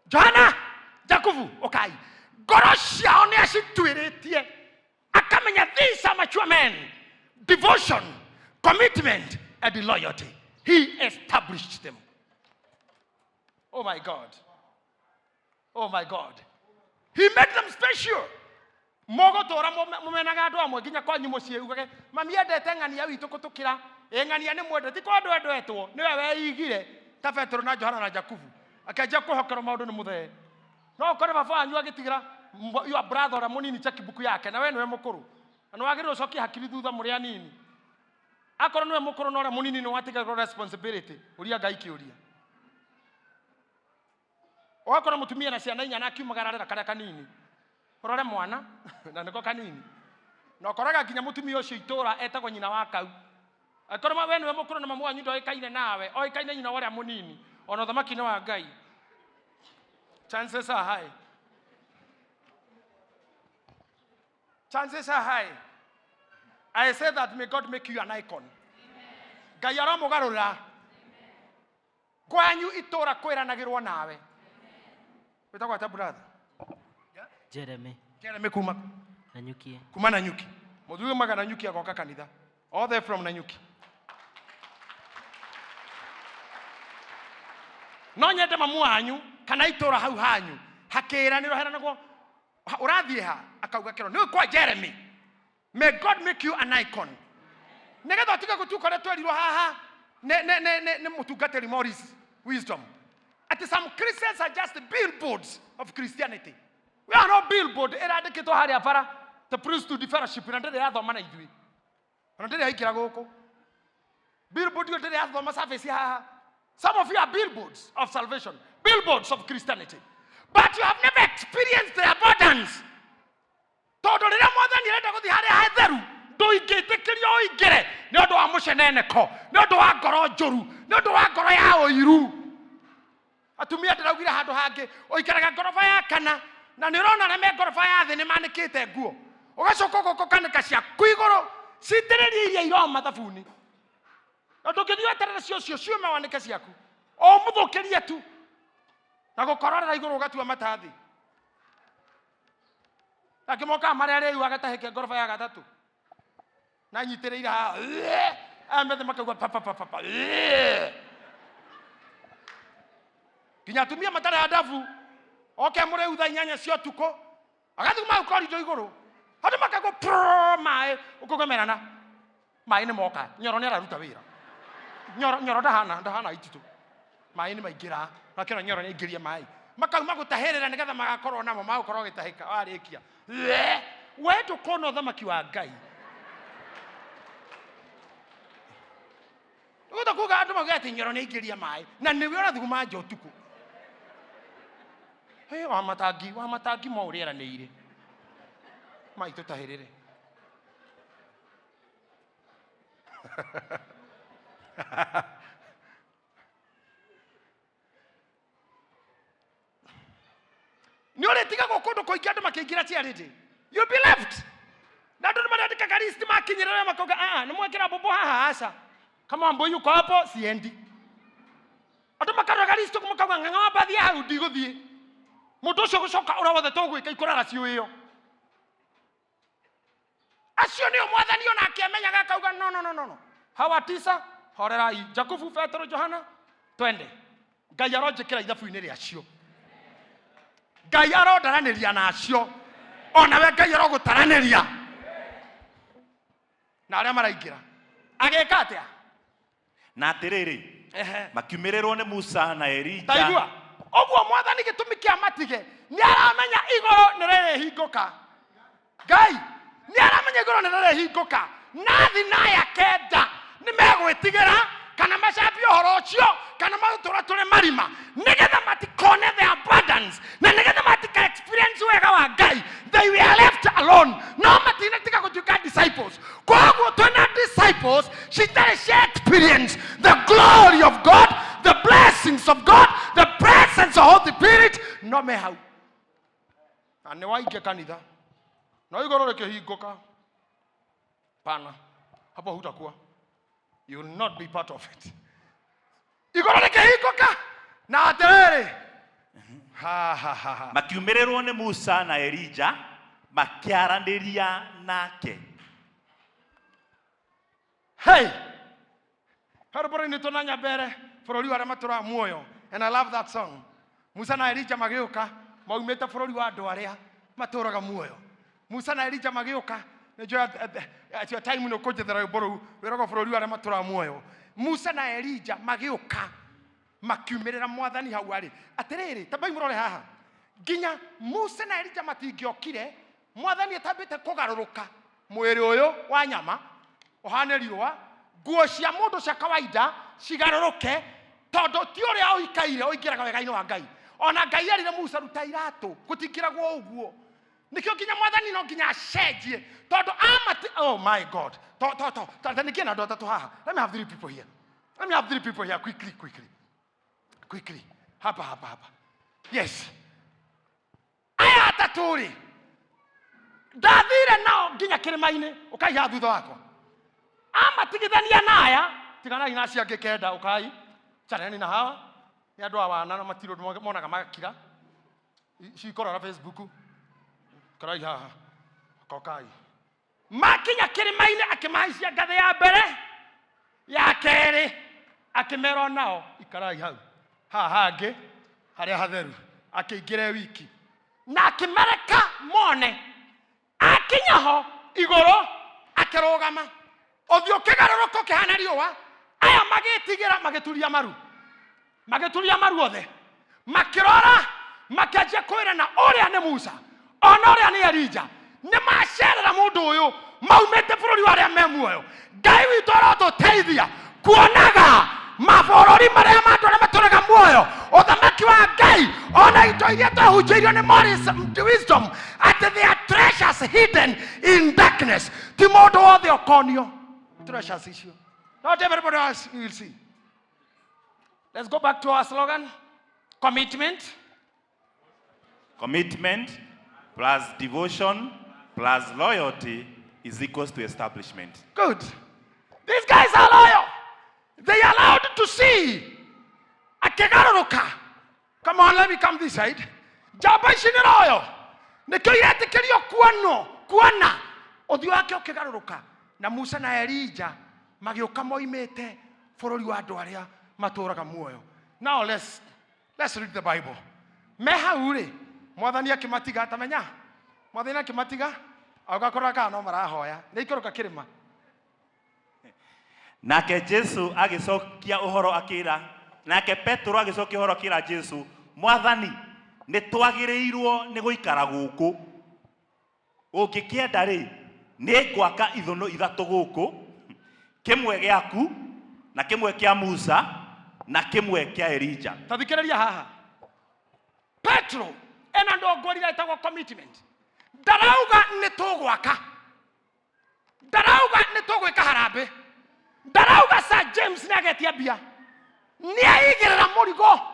Johana, Jakubu, ũkai. Ngoro ciao nĩ acituĩrĩtie. Akamenya these are mature men. Devotion, commitment, and loyalty. He established them. Oh my God. Oh my God. He made them special. Mũgũtũra mũmenaga andũ amwe nginya kwanyu mũciĩ ugage mami endete ng'ania witũ kũtũkĩra. Ĩ ng'ania nĩ mwende, ti kwa andũ endetwo, nĩwe weigire ta Petero na Johana na Jakubu. Akĩanjia kwĩhokerwo maũndũ nĩ mũthee. No ũkore baba wanyu agĩtigĩra your brother ũrĩa mũnini checkbook yake na we nĩwe mũkũrũ. Na nĩ wagĩrĩirwo ũcokie hakiri thutha mũrĩ anini. Akorwo nĩwe mũkũrũ na ũrĩa mũnini nĩ watigagĩrwo responsibility, ũria Ngai kĩũria. Ũgakora mũtumia na ciana inya na akiumagararĩra karĩa kanini, ũrore mwana na nĩko kanini, na ũkoraga nginya mũtumia ũcio itũra etagwo nyina wa kau. Angĩkorwo we nĩwe mũkũrũ na mamu wanyu ndoĩkaine nawe, oĩkaine nyina wa ũrĩa mũnini, ona ũthamaki nĩ wa Ngai. Chances are high. Chances are high. I say that may God make you an icon. Ngai aromũgarũra. Kwanyu itũra kwĩranagĩrwo nawe. Wĩtagwo atĩa brother? Jeremy. Jeremy kuma Nanyukie. Kuma Nanyuki. Mũthuri umaga Nanyuki agoka kanitha. All the from Nanyuki. No nyende mamu wanyu kana itũra hau hanyu hakĩranĩrwo heranagwo ũrathiĩ ha akauga kĩro nĩ kwa Jeremy. May God make you an icon. Nĩgetha ũtige gũtuĩka ũrĩa twerirwo haha nĩ mũtungatĩri Morris Wisdom. Ati some Christians are just billboards of Christianity. We are no billboard ĩrandĩkĩtwo harĩa bara the priesthood fellowship na ndĩrĩ yathoma na ithuĩ. Ona ndĩrĩ yaingĩra gũkũ. Billboard ĩyo ndĩrĩ yathoma service haha. Some of you are billboards of salvation, billboards of Christianity. But you have never experienced the abundance. Tondũ rĩrĩa mwathani arenda gũthiĩ harĩa hatheru, ndũingĩtĩkĩrio ũingĩre nĩ ũndũ wa mũceneneko, nĩ ũndũ wa ngoro njũru, nĩ ũndũ wa ngoro ya ũiru. Atumia ndĩraugire handũ hangĩ, ũikaraga ngoroba ya kana, na nĩ ũrona arĩa me ngoroba ya thĩ nĩ manĩkĩte nguo. Ũgacoka ũgoka ũkanĩka ciaku igũrũ, citĩrĩrie iria iroma thabuni. Na ndũngĩthiĩ weterere cio cio ciume wanĩke ciaku. O mũthũkĩrie tu. Na gũkororera igũrũ ũgatua mata thĩ. Nake mokaga marĩa rĩu agatahĩke ngoroba ya gatatũ. Na nyitĩrĩire haha. Aya methe makaigua pa, pa, pa, pa, pa. Nginya atumia matarĩ andabu, oke mũrĩu thaa inyanya cia ũtukũ, agathuguma hau korindo igũrũ. Andũ makaigua prrrr, maĩ, ũkũgemerana. Maĩ nĩ moka, Nyoro nĩ araruta wĩra. Nyoro, Nyoro ndahana ititũ. Maĩ nĩ maingĩra, nakĩona Nyoro nĩ aingĩria maĩ. Makauma gũtahĩrĩra nĩgetha magakorwo namo, magũkorwo gĩtahĩka, warĩkia. We, we ndũkona ũthamaki wa Ngai. Ũgũta kuga andũ mauge atĩ Nyoro nĩ aingĩria maĩ, na nĩwe ũrathuguma nja ũtukũ. Hey, wa matangi mo ũrĩa eranĩire. Maĩ tũtahĩrĩre. Nĩ ũrĩtigagwo kũndũ kũingĩ andũ makĩingĩra charity. You'll be left. Na andũ nĩ marandĩkaga list makinyĩrĩra makauga, nĩ mwekĩra mbombo haha, aca. Kama Wambui yuko hapo, siendi. Andũ makaroga list makauga, ng'ang'a wa mbathi hau ndigũthiĩ. Mũndũ ũcio gũcoka ũrĩa wothe tũgwĩka ikũrara ciũĩo. Acio nĩo mwathani ona akĩamenyaga akauga, no, no, no, no, no. Hawa tisa, horerai. Jakubu, Petero, Johana, twende. Ngai aronjĩkĩra ithabu-inĩ rĩacio. Ngai arondaranĩria nacio. Onawe Ngai arogũtaranĩria. Na arĩa maraingĩra. Agĩka atĩa? Na atĩrĩrĩ, makiumĩrĩrwo nĩ Musa na Elija. Taigua. Ũguo mwathani gĩtũmi kĩa matige, nĩ aramenya igũrũ nĩ rĩrĩhingũka. Ngai nĩ aramenya igũrũ nĩ rĩrĩhingũka. Na thĩ na ya kenda nĩ megwĩtigĩra kana macambie ũhoro ũcio kana matũtũra tũrĩ marima nĩgetha matikone the abundance na nĩgetha matika experience wega wa Ngai. They were left alone. No matinatiga gũtuĩka disciples. Koguo twĩna disciples citarĩ cia experience the glory of God, the blessings of God, the presence of Holy Spirit, no me hau. Na nĩ waingĩ kanitha. No igũrũ rĩkĩhingũka. Pana. Hapo hutakuwa. You will not be part of it. Igũrũ rĩkĩhingũka. Na atĩrĩrĩ. Ha, ha, ha, ha. Makiumĩrĩrwo nĩ Musa na Elija makĩaranĩria nake. Hey! Harũbũrũ-inĩ tũna Nyambere, bũrũri wa arĩa matũraga muoyo. And I love that song. Musa na Elija magĩũka, maumĩte bũrũri wa andũ arĩa matũraga muoyo. Musa na Elija magĩũka, nĩnjũĩ at your time nĩ ũkũnjethera rwĩmbo rũu, wĩragwo bũrũri wa arĩa matũraga muoyo. Musa na Elija magĩũka, makiumĩrĩra mwathani hau arĩ. Atĩrĩrĩ, tambai mũrore haha. Nginya Musa na Elija matingĩokire, mwathani atambĩte kũgarũrũka mwĩrĩ ũyũ wa nyama, ũhane riũa, Nguo cia mũndũ cia kawaida cigarũrũke, tondũ ti ũrĩa ũikaire ũingĩraga wega-inĩ wa Ngai. Ona Ngai erire Musa, ruta iratũ, gũtingĩragwo ũguo. Nĩkĩo nginya mwathani no nginya acenjie, tondũ amati. Oh my God, to to to to nĩkĩ na andũ atatũ haha? Let me have three people here. Let me have three people here, quickly, quickly, quickly. Hapa, hapa, hapa. Yes, aya atatũ rĩ, ndathire nao nginya kĩrĩma-inĩ. Ũkaiha thutha wakwa, amatigithania na aya. Tiganai na acio angĩ kenda, ũkai chaneni na hawa. Nĩ andũ a wana na matirĩ ũndũ monaga magakira cikorora Facebook. Karai haha, kokai. Makinya kĩrĩma-inĩ, akĩmahaicia ngathĩ ya mbere, ya kerĩ, akĩmera nao ikarai hau. Haha hangĩ harĩa hatheru akĩingĩra e wiki na akĩmereka mone. Akinya ho igũrũ, akĩrũgama, ũthiũ ũkĩgarũrũka ũkĩhana riũa. Aya magĩtigĩra, magĩturia maru, magĩturia maru othe, makĩrora, makĩanjia kwĩrana, ũrĩa nĩ Musa, ona ũrĩa nĩ Elija. Nĩ macerera mũndũ ũyũ maumĩte bũrũri wa arĩa me muoyo. Ngai witũ arotũteithia kuonaga mabũrũri marĩa ma andũ arĩa matũraga muoyo, ũthamaki wa Ngai, ona indo iria twahunjĩirio nĩ Morris Wisdom atĩ they are treasures hidden in darkness. Ti mũndũ wothe ũkonio treasures icio. Not everybody else will see. Let's go back to our slogan: commitment. Commitment plus devotion plus loyalty is equals to establishment. Good. These guys are loyal. They are allowed to see. Akĩgarũrũka. Come on, let me come this side. Njamba ici nĩ loyal. Nĩkĩo iretĩkĩrio kuonwo, kuona. Ũthiũ wake ũkĩgarũrũka. Na Musa na Elija magĩũka moimĩte bũrũri wa andũ arĩa matũũraga muoyo. Now let's read the Bible. Me hau rĩ, mwathani akĩmatiga, tamenya. Mwathani akĩmatiga, agakora kana no marahoya. Nĩ ikũrũka kĩrĩma. Nake Jesu agĩcokia ũhoro akĩra, nake Petero agĩcokia ũhoro akĩra Jesu, "Mwathani, nĩ twagĩrĩirwo nĩ gũikara gũkũ. Ũngĩkĩenda rĩ, nĩ ngwaka ithũnũ ithatũ gũkũ, kĩmwe gĩaku na kĩmwe kĩa Musa na kĩmwe kĩa Elija." Ta thikĩrĩria haha. Petro ena ndongorire ĩtagwo commitment. Ndarauga nĩ tũgwaka, ndarauga nĩ tũgwĩka harambĩ, ndarauga Sir James nĩ agetia mbia, nĩ aigĩrĩra mũrigo.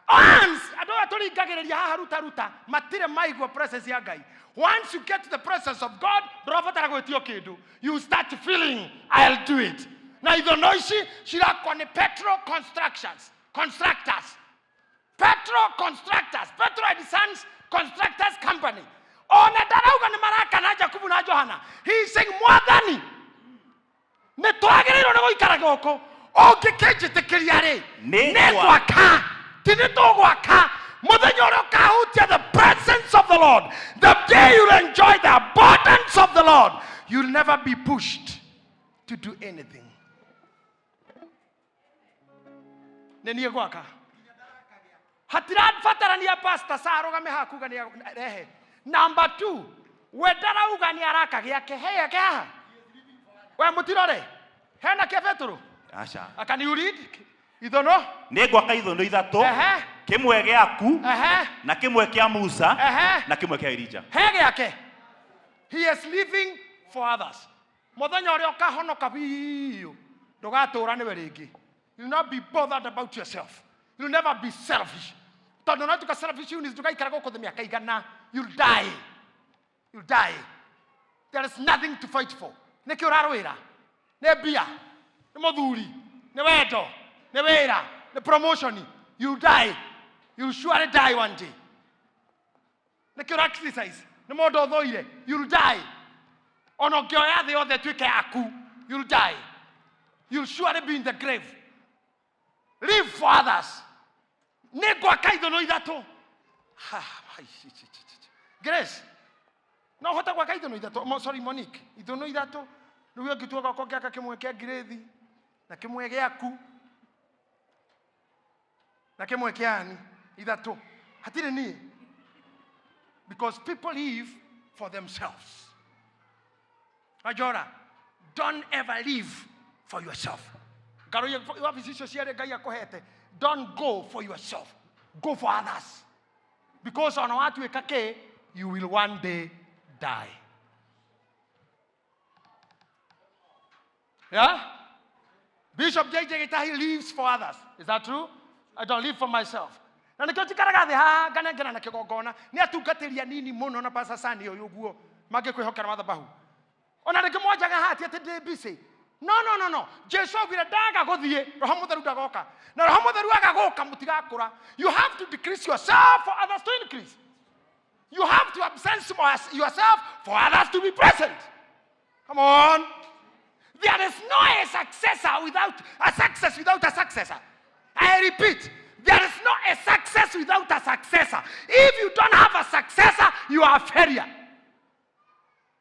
Once andũ aya tũringagĩrĩria haha ruta ruta matirĩ maigua presence ya Ngai. Once you get to the presence of God, ndũrabatara gwĩtio kĩndũ. You start feeling, "I'll do it." Na ithono ici cirakwo nĩ Petro Constructions, Constructors, Petro Constructors, Petro and Sons Constructors Company. Ona ndarauga nĩ marakana Jakubu na Johana. He is saying, "Mwathani, nĩ twagĩrĩirwo nĩ gũikara gũkũ. Ũngĩkĩnjĩtĩkĩria rĩ, Nĩ nĩ gwaka." Ti nĩ tũgwaka. Mũthenya ũrĩa ũkahutia the presence of the Lord, the day you'll enjoy the abundance of the Lord, you'll never be pushed to do anything. Nĩ niĩ gwaka, hatirabatarania pastor sa arũgame haha kuga nĩ rehe. Number two, we ndarauga nĩ araka gĩake, he yake haha. We mũtirore hena kĩa Petũrũ. Aca. Can you read ithono? Nĩ ngwaka ithũnũ ithatũ, kĩmwe gĩaku na kĩmwe kĩa Musa na kĩmwe kĩa Elija. He gĩake. He is living for others. Mũthenya ũrĩa ũkahonoka biũ, ndũgatũra nĩwe rĩngĩ. You will not be bothered about yourself. You will never be selfish, tondũ no tuka selfish units, ndũgaikara gũkũ thĩ mĩaka igana. You'll die, you'll die. There is nothing to fight for. Nĩkĩ ũrarũĩra? Nĩ mbia, nĩ mũthuri, nĩ wendo, nĩ wĩra, nĩ promotion? You'll die. You'll surely die one day. Nĩkĩ ũra criticize? Nĩ mũndũ ũthũire. You'll die. Ona ũngĩoya thĩ yothe ĩtuĩke yaku, you'll die. You'll surely be in the grave. Live for others. Nĩ ngwaka ithũnũ ithatũ. Ha, hai, chi, chi, chi, chi. Grace, no ũhote gwaka ithũnũ ithatũ? Sorry, Monique, ithũnũ ithatũ rĩu ũngĩtua gwakwa, ngĩaka kĩmwe kĩa Grace na kĩmwe gĩaku na kĩmwe kĩa ani, ithatũ hatirĩ niĩ, because people live for themselves. Ajora, don't ever live. For yourself. Ngaroie wabici icio ciarĩ Ngai akũhete. Don't go for yourself. Go for others. Because ona watuĩka kĩ, you will one day die. Yeah? Bishop JJ Gitahi lives for others. Is that true? I don't live for myself. Na nĩkĩo njikaraga thĩ haha nganengera na kĩgongona nĩ atungatĩri anini mũno na Pastor Sani ũyũ ũguo mangĩkwĩhokera mathabahu. Ona rĩngĩ mwanjaga haha ti atĩ ndĩ busy. No, no, no, no. Jesu augire ndaga gũthiĩ, Roho Mũtheru ndagoka. Na Roho Mũtheru aga gũka mũtigakũra. You have to decrease yourself for others to increase. You have to absent yourself for others to be present. Come on. There is no a successor without a success without a successor. I repeat, there is no a success without a successor. If you don't have a successor, you are a failure.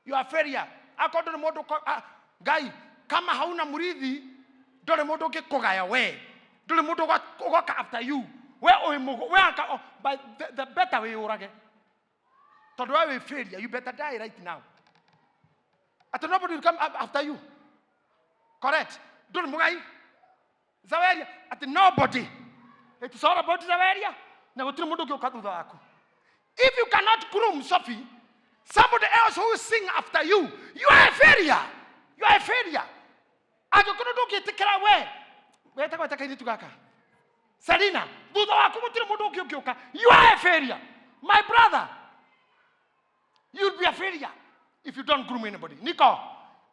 You are a failure. Akorwo ndũrĩ mũndũ Ngai, kama hauna mũrithi, ndũrĩ mũndũ ũngĩkũgaya we. Ndũrĩ mũndũ ũgoka after you. We ũrĩ mũgũ, we aka, oh, but the better wĩyũrage. Tondũ we wĩ failure, you better die right now. Atĩ nobody will come after you. Correct. Ndũrĩ mũgai. Zaweria, atĩ nobody. It's all about Zaweria. Na gũtirĩ mũndũ ũngĩ ũka thutha waku. If you cannot groom Sophie, somebody else who will sing after you, you are a failure. You are a failure. Angĩkorwo ndũngĩtĩkĩra we, wetagwo atĩa kairĩtu gaka? Selina, thutha waku gũtirĩ mũndũ ũngĩ ũngĩũka. You are a failure. My brother, you'll be a failure if you don't groom anybody. Niko,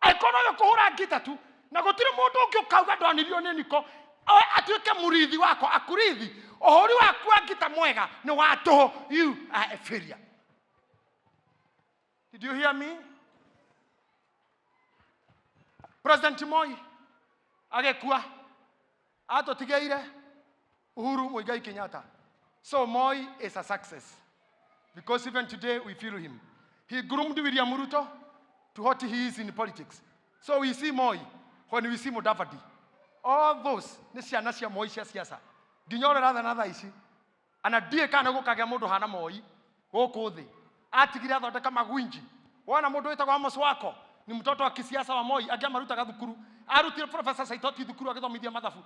angĩkorwo ũyũ kũhũra ngita tu, na gũtirĩ mũndũ ũngĩ ũkauga ndonirio nĩ Niko, oe atuĩke mũrithi wakwa, akũrithi, ũhũri waku wa ngita mwega nĩ wa tũhũ. You are a failure. Did you hear me? President Moi agĩkua atũtigĩire Uhuru Muigai Kenyatta. So Moi is a success because even today we feel him. He groomed William Ruto to what he is in politics. So we see Moi when we see Mudavadi. All those nĩ ciana cia Moi cia siasa. Nginya ũrĩa ũrathana thaa ici. Ana ndiĩ kana gũkagĩa mũndũ hana Moi gũkũ thĩ. Atigire athondeka magwinji. Wona mũndũ wĩtagwo Amos Wako ni mtoto wa kisiasa wa Moi angĩ amarutaga thukuru. Arutire Professor Saitoti thukuru agĩthomithia mathabu.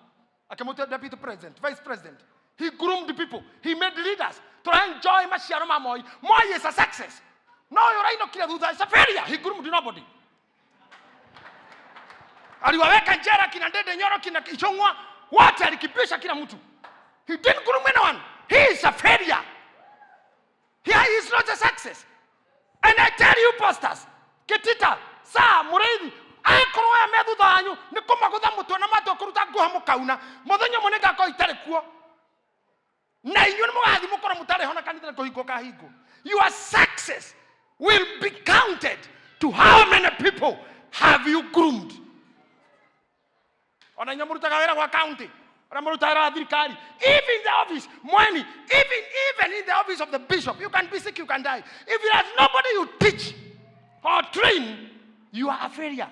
Akĩmũtua deputy president, vice president. He groomed people. He made leaders. Tũra enjoy maciaro ma Moi. Moi is a success. No ũyũ ũrainũkire thutha is a failure. He groomed nobody. Aliwaweka njera kina Ndindi Nyoro, kina Ichung'wa, wote alikipisha kila mtu. He didn't groom anyone. He is a failure. He is not a success. And I tell you pastors, Kitita, Saa, Mũrĩithi, angĩkorwo aya me thutha wanyu nĩ kũmagũtha mũtwe na matua kũruta nguha mũkauna, mũthenya ũmwe nĩngakorwo itarĩ kuo. Na inyuĩ nĩ mũgathiĩ mũkorwo mũtarĩ ho na kanitha nĩ kũhingwo kahingwo. Your success will be counted to how many people have you groomed. Ona inyuĩ mũrutaga wĩra gwa county, ona mũrutaga wĩra wa thirikari, even in the office, mweni, even in the office of the bishop, you can be sick, you can die. If there is nobody you teach or train, you are a failure.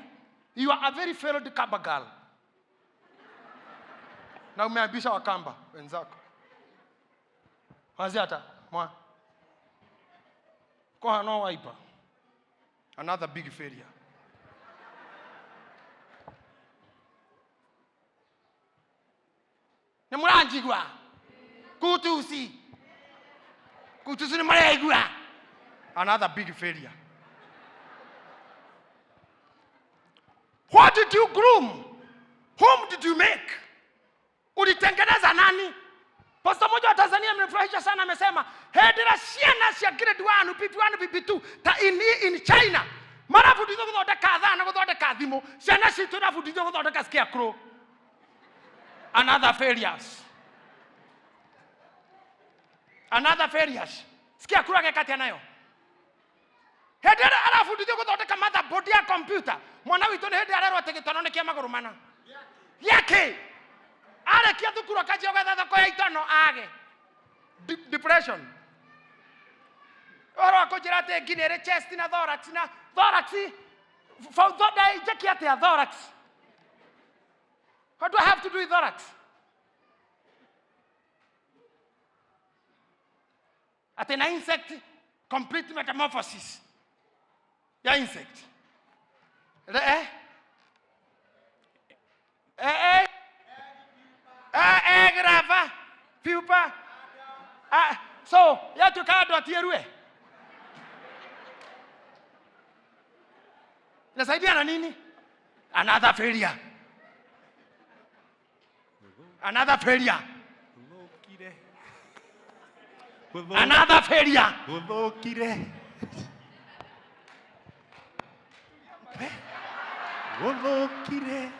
You are a very failed Kamba girl. Na umeambisha Wakamba wenzako. Wazi hata, mwa. Koha no wiper. Another big failure. Nĩ mũranjigua? Kutusi. Kutusi nĩ mũraigua? Another big failure. What did you groom? Whom did you make? Ulitengeneza nani? Pastor mmoja wa Tanzania amenifurahisha sana, amesema hendera ciana cia grade 1, PP1, PP2 ta in China marabundithio gũthondeka thaa na gũthondeka thimũ, ciana citũ irabundithio gũthondeka scarecrow. Another failures. Another failures. Scarecrow ageka atĩa nayo? Hĩndĩ ĩrĩa arabundithio gũthondeka motherboard ya computer, mwana witũ nĩ hĩndĩ arerwo atĩ gĩtono nĩ kĩa magũrũ mana. Gĩakĩ? Arĩkia thukuru akanjia gwetha thoko ya itono age. Depression. Ũhoro wa kũnjĩra atĩ ngi nĩ ĩrĩ chest na thorax na thorax. Njĩke atĩa thorax? What do I have to do with thorax? Atĩ na insect complete metamorphosis ya insect. Re, eh? E E E grava pupa. Ah, so yatuĩka andũ atierue nasaidia na nini? Another failure, another failure, Gũthũkire. another failure. Gũthũkire. Gũthũkire.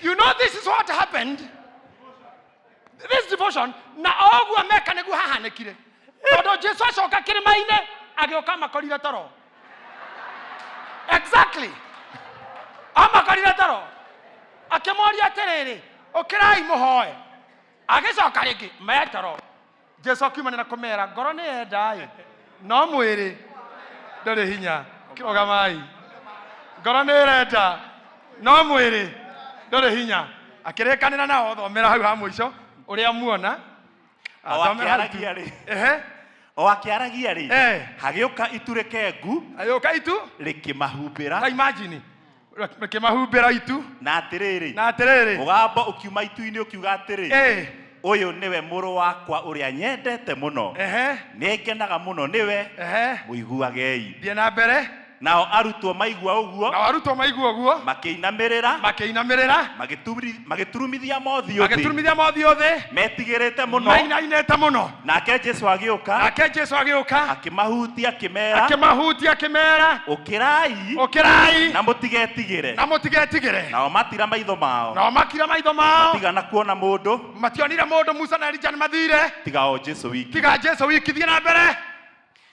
You know this is what happened. This devotion na oguo meka nĩguo hahanĩkire, tondũ Jesu acoka kĩrĩma-inĩ agĩũka makorire toro. Exactly, amakorire toro, akĩmoria atĩrĩrĩ, ũkĩrai mũhoe. Agĩcoka rĩngĩ me toro. Jesu akiumanĩra kũmera, ngoro nĩ yendaĩ no mwĩrĩ ndũrĩ hinya. Kĩrũgamai, ngoro nĩ ĩrenda no mwĩrĩ ndũrĩ hinya. Akĩrĩkanĩra nao. Thomera hau ha mũico ũrĩa muona. O Thomera hau tu. akĩaragia rĩ. Ehe. O akĩaragia rĩ, hagĩũka itu rĩkengu Agĩũka itu rĩkĩmahumbĩra. Ta imagine, rĩkĩmahumbĩra itu. Na atĩrĩrĩ, Na atĩrĩrĩ, mũgambo ũkiuma itu-inĩ ũkiuga atĩrĩ, ũyũ nĩwe mũrũ wakwa ũrĩa nyendete mũno, nĩ ngenaga mũno nĩwe, mũiguagei. Thiĩ na mbere. Nao arutwo maigua ũguo, Nao arutwo maigua ũguo, makĩinamĩrĩra, makĩinamĩrĩra, magĩturumithia mothiũ thĩ, magĩturumithia mothiũ thĩ, metigĩrĩte mũno. Mainainĩte mũno. Nake Jesu agĩũka, Nake Jesu agĩũka, akĩmahutia, akĩmera, akĩmahutia, akĩmera, ũkĩrai, ũkĩrai, na mũtigetigĩre. Na mũtigetigĩre. Nao matira maitho mao, Nao makira maitho mao, tigana kuona mũndũ mationire mũndũ. Musa na Elija nĩ mathire tiga o Jesu wiki. Tiga Jesu wiki. Thiĩ na mbere.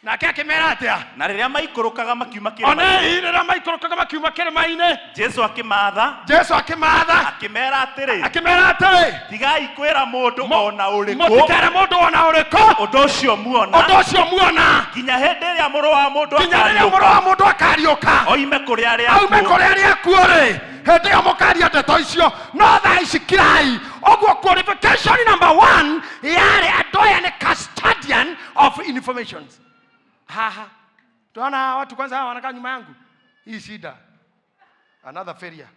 Nake akĩmera atĩa? Na rĩrĩa maikũrũkaga makiuma Ona kĩrĩma-inĩ, rĩrĩa maikũrũkaga makiuma kĩrĩma-inĩ, Jesu akĩmatha, Jesu akĩmatha, akĩmera atĩrĩ, akĩmera atĩrĩ, tigai kwĩra mũndũ o na ũrĩkũ mũtikere mũndũ ona ũrĩkũ ũndũ ũcio muona, ũndũ ũcio muona, nginya hĩndĩ ĩrĩa Mũrũ wa Mũndũ nginya rĩrĩa Mũrũ akariũka wa Mũndũ akariũka oime kũrĩ arĩa aume akuũ. Kũrĩ arĩa akuũ rĩ, hĩndĩ ĩyo mũkaria ndeto icio, no thaa ici kirai. Ũguo qualification number one yarĩ andũ aya nĩ custodian of informations. Haha tunaona hawa watu kwanza, hawa wanakaa nyuma yangu, hii shida, another failure.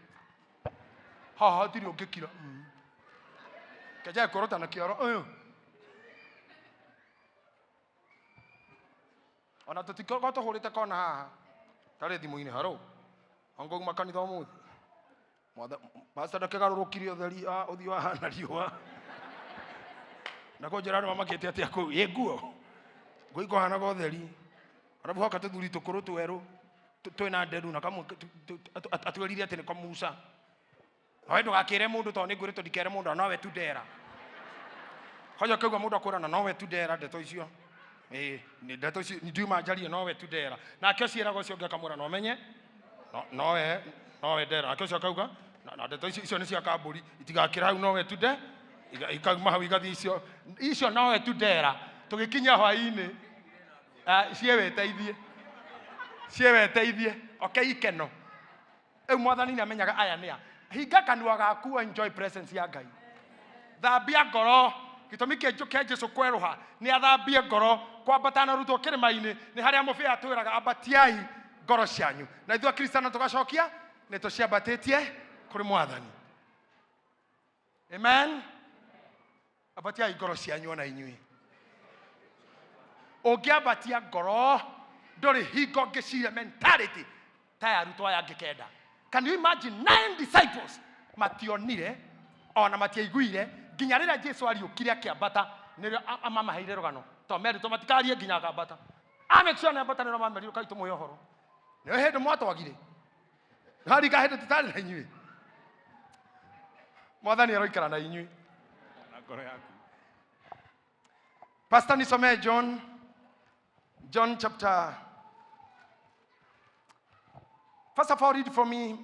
Haha hatirĩ ũngĩkira. Kejae kũrota na kĩoro ũyũ ona tũtikoragwo tũhũrĩte kona haha tarĩ thimũ-inĩ haro ongouma kanitha ũmũthĩ. Pastor ndakĩgarũrũkire ũtheri ũthiũ wahana riũa na kũnjĩra andũ mamakĩte atĩa kũu ĩ nguo nguo ikohanaga ũtheri, arabu hoka tũthuri tũkũrũ twerũ twĩna nderu na kamwe atwĩrire atĩ nĩko Musa. Nawe ndũgakĩre mũndũ tondũ nĩ ngwĩrĩtwo ndikere mũndũ na nowe tu ndera hoja ũkaigua mũndũ akwĩra na nowe tu ndera ndeto icio. Ĩĩ, nĩ ndeto icio ndiuma njarie nowe tu ndera, nake ũcio ĩraga ũcio ũngĩ akamwĩra na ũmenye nowe ndera, nake ũcio akauga na ndeto icio icio nĩ cia kambũri itigakĩra hau nowe tu nde ikauma hau igathiĩ icio icio nowe tu ndera. Tũgĩkinya hwaĩ-inĩ, ciĩ wĩteithie, ciĩ weteithie oke ikeno. Rĩu Mwathani nĩ amenyaga aya nĩa. Hinga kanua gaku, enjoy presence ya Ngai. Thambia ngoro. Gĩtũmi kĩa Jesu kwerũha nĩ athambie ngoro. Kwambata na arutwo kĩrĩma-inĩ nĩ harĩa mũbĩa atwĩraga ambatiai ngoro cianyu, na ithuĩ Akristiano tũgacokia nĩ tũciambatĩtie kũrĩ Mwathani. Amen. Ambatiai ngoro cianyu ona inyuĩ. Ũngĩambatia ngoro ndũrĩ hingo ũngĩciria mentality ta ya arutwo aya angĩ kenda. Can you imagine, nine disciples mationire ona matiaiguire nginya rĩrĩa Jesu ariũkire akĩambata, nĩrĩo amamaheire rũgano, to meritwo matikarie nginya akambata. Amake sure nĩambata, nĩrĩo mamerire kai tũmũhe ũhoro. Nĩyo hĩndĩ mwatwagire harika hĩndĩ tũtarĩ na inyuĩ. Mwathani aroikara na inyuĩ. Na ngoro yaku. Pastor, nisomee John chapter. First of all, read for me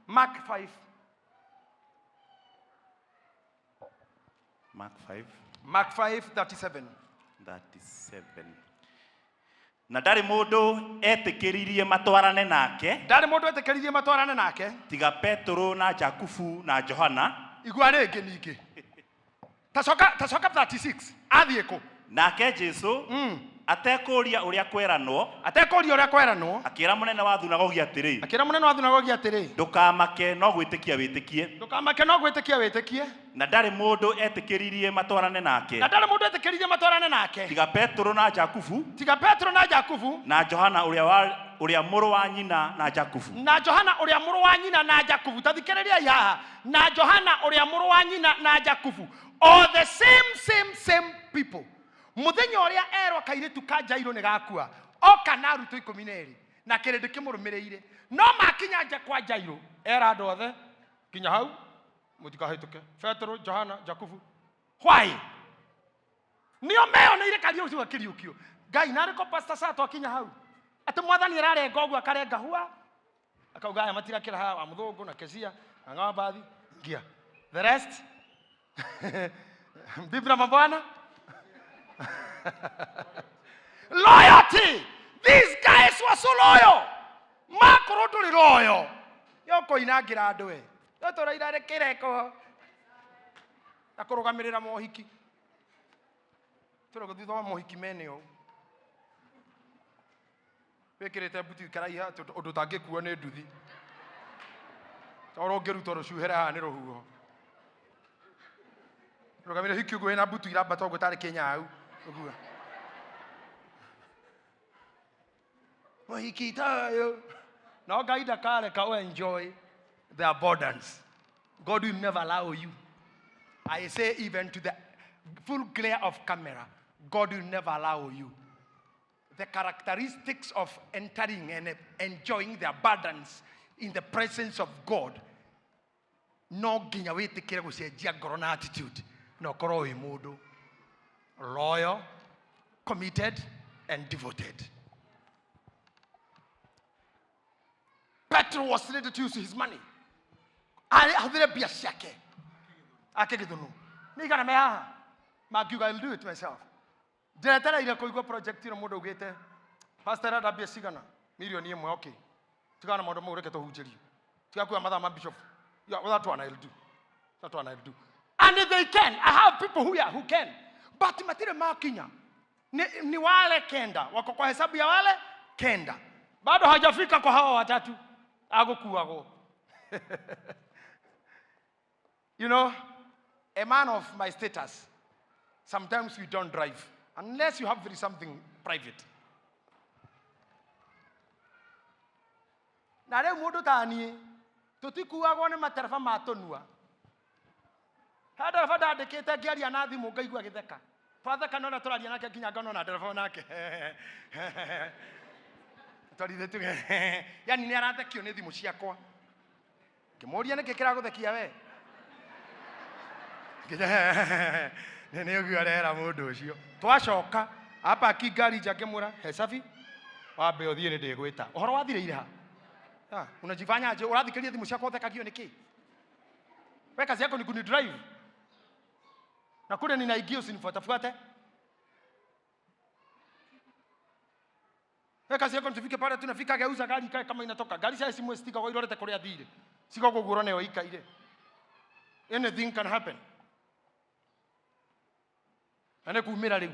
Mark 5. Mark 5. Mark 5:37. 37. Na ndarĩ mũndũ etĩkĩririe matwarane nake Ndarĩ mũndũ etĩkĩririe matwarane nake tiga Petũrũ na Jakubu na Johana. Igua rĩngĩ ningĩ. Tacoka, tacoka 36. Athiĩ kũ? Nake Jesu atekũũria ũrĩa kweranwo, Atekũria ũrĩa kweranwo, akĩra mũnene wa thunagogi atĩrĩ, akĩra mũnene wa thunagogi atĩrĩ, ndũkamake, no gwĩtĩkia wĩtĩkie. Ndũkamake, no gwĩtĩkia wĩtĩkie. Na ndarĩ mũndũ etĩkĩririe matwarane nake, Na ndarĩ mũndũ etĩkĩririe matwarane nake, tiga Petũrũ na Jakubu, tiga Petero na Jakubu, na Johana ũrĩa wa ũrĩa mũrũ wa nyina na Jakubu. Na Johana ũrĩa mũrũ wa nyina na Jakubu. Ta thikĩrĩriai haha, na Johana ũrĩa mũrũ wa nyina na Jakubu, all the same same same people. Mũthenya ũrĩa erwo kairĩtu ka Jairũ nĩ gakua, oka na arutwo 12 na kĩrĩndĩ kĩmũrũmĩrĩire, no makinya nja kwa Jairũ, era andũ othe nginya hau mũtikahĩtũke, Petero, Johana, Jakubu. Why? Nĩo meyoneire karia ũcio akĩriũkio. Ngai narĩ ko Pastor Sato akinya hau atĩ mwathani ararenga ũguo, akarenga hua, akauga aya matirakĩra haha, wa mũthũngũ na Kezia na ng'ambathi ngia the rest. Bibi na mabwana, loyalty. These guys were so loyal. Makorwo ndũrĩ loyal, yokoinangĩra andũ e no tũraira rĩ kĩreko na kũrũgamĩrĩra mohiki, tũrĩ thutha wa mohiki mene ũũ wĩkĩrĩte mbuti ikaraiha atĩ ũndũ ũtangĩkuo nĩ nduthi, tondũ ũngĩruta rũcuhere haha nĩ rũhuho. Rũgamĩrĩra hiki ũguo wĩna mbutu irambata ũguo tarĩ kĩnyau ũguo mũhiki tayo. No Ngai ndakareka ũ enjoy the abundance. God will never allow you. I say even to the full glare of camera, God will never allow you. The characteristics of entering and enjoying the abundance in the presence of God, no nginya wĩtĩkĩre gũcenjia ngoro na attitude na ũkorwo wĩ mũndũ loyal, committed and devoted. Petro was ready to use his money. Ahũthĩre mbia ciake ake gĩthũnũ nĩ igana me haha mangiuga, "I'll do it myself." Ndĩretereire kũigua project ĩno mũndũ augĩte, "Pastor, arenda mbia cigana?" Mirioni 1. Okay, tigana na maũndũ mau, reke tũhunjĩrio, tiga kuoya mathaa ma bishop. Yeah, well, that one I'll do, that one I'll do. And they can. I have people who, yeah, who can, but matirĩ makinya. Ni wale kenda wako kwa hesabu ya wale kenda, bado hajafika kwa hawa watatu agũkuagwo. You know, a man of my status, sometimes we don't drive unless you have very something private. Na rĩu mũndũ ta niĩ tũtikuagwo nĩ matereba ma tũnua. He ndereba ndandĩkĩte ngĩaria na thimũ, ngaigua gĩtheka, twatheka nona tũraria nake nginya ngona na ndereba nake twarithĩ tu, yani nĩ arathekio nĩ thimũ ciakwa. Ngĩmũria, "Nĩkĩ kĩragũthekia we?" Nĩ ũguo arera mũndũ ũcio. Twacoka apaki ngari nja, ngĩmwĩra, "He cabi, wambe ũthiĩ, nĩ ndĩgwĩta." Ũhoro wathirĩire ha? Ah, unajifanya aje? Ũrathikĩria thimũ ciakwa, ũthekagio nĩkĩ? We kazi yako ni kunidrive na kule ninaingia, usinifuatafuate. We kazi yako nitufike pale tunafika, geuza gari ikae kama inatoka gari. Cia simwe citigagwo irorete kuria thire, cigagwo guo ũrone ikaire. Anything can happen na nĩ kumĩra rĩu.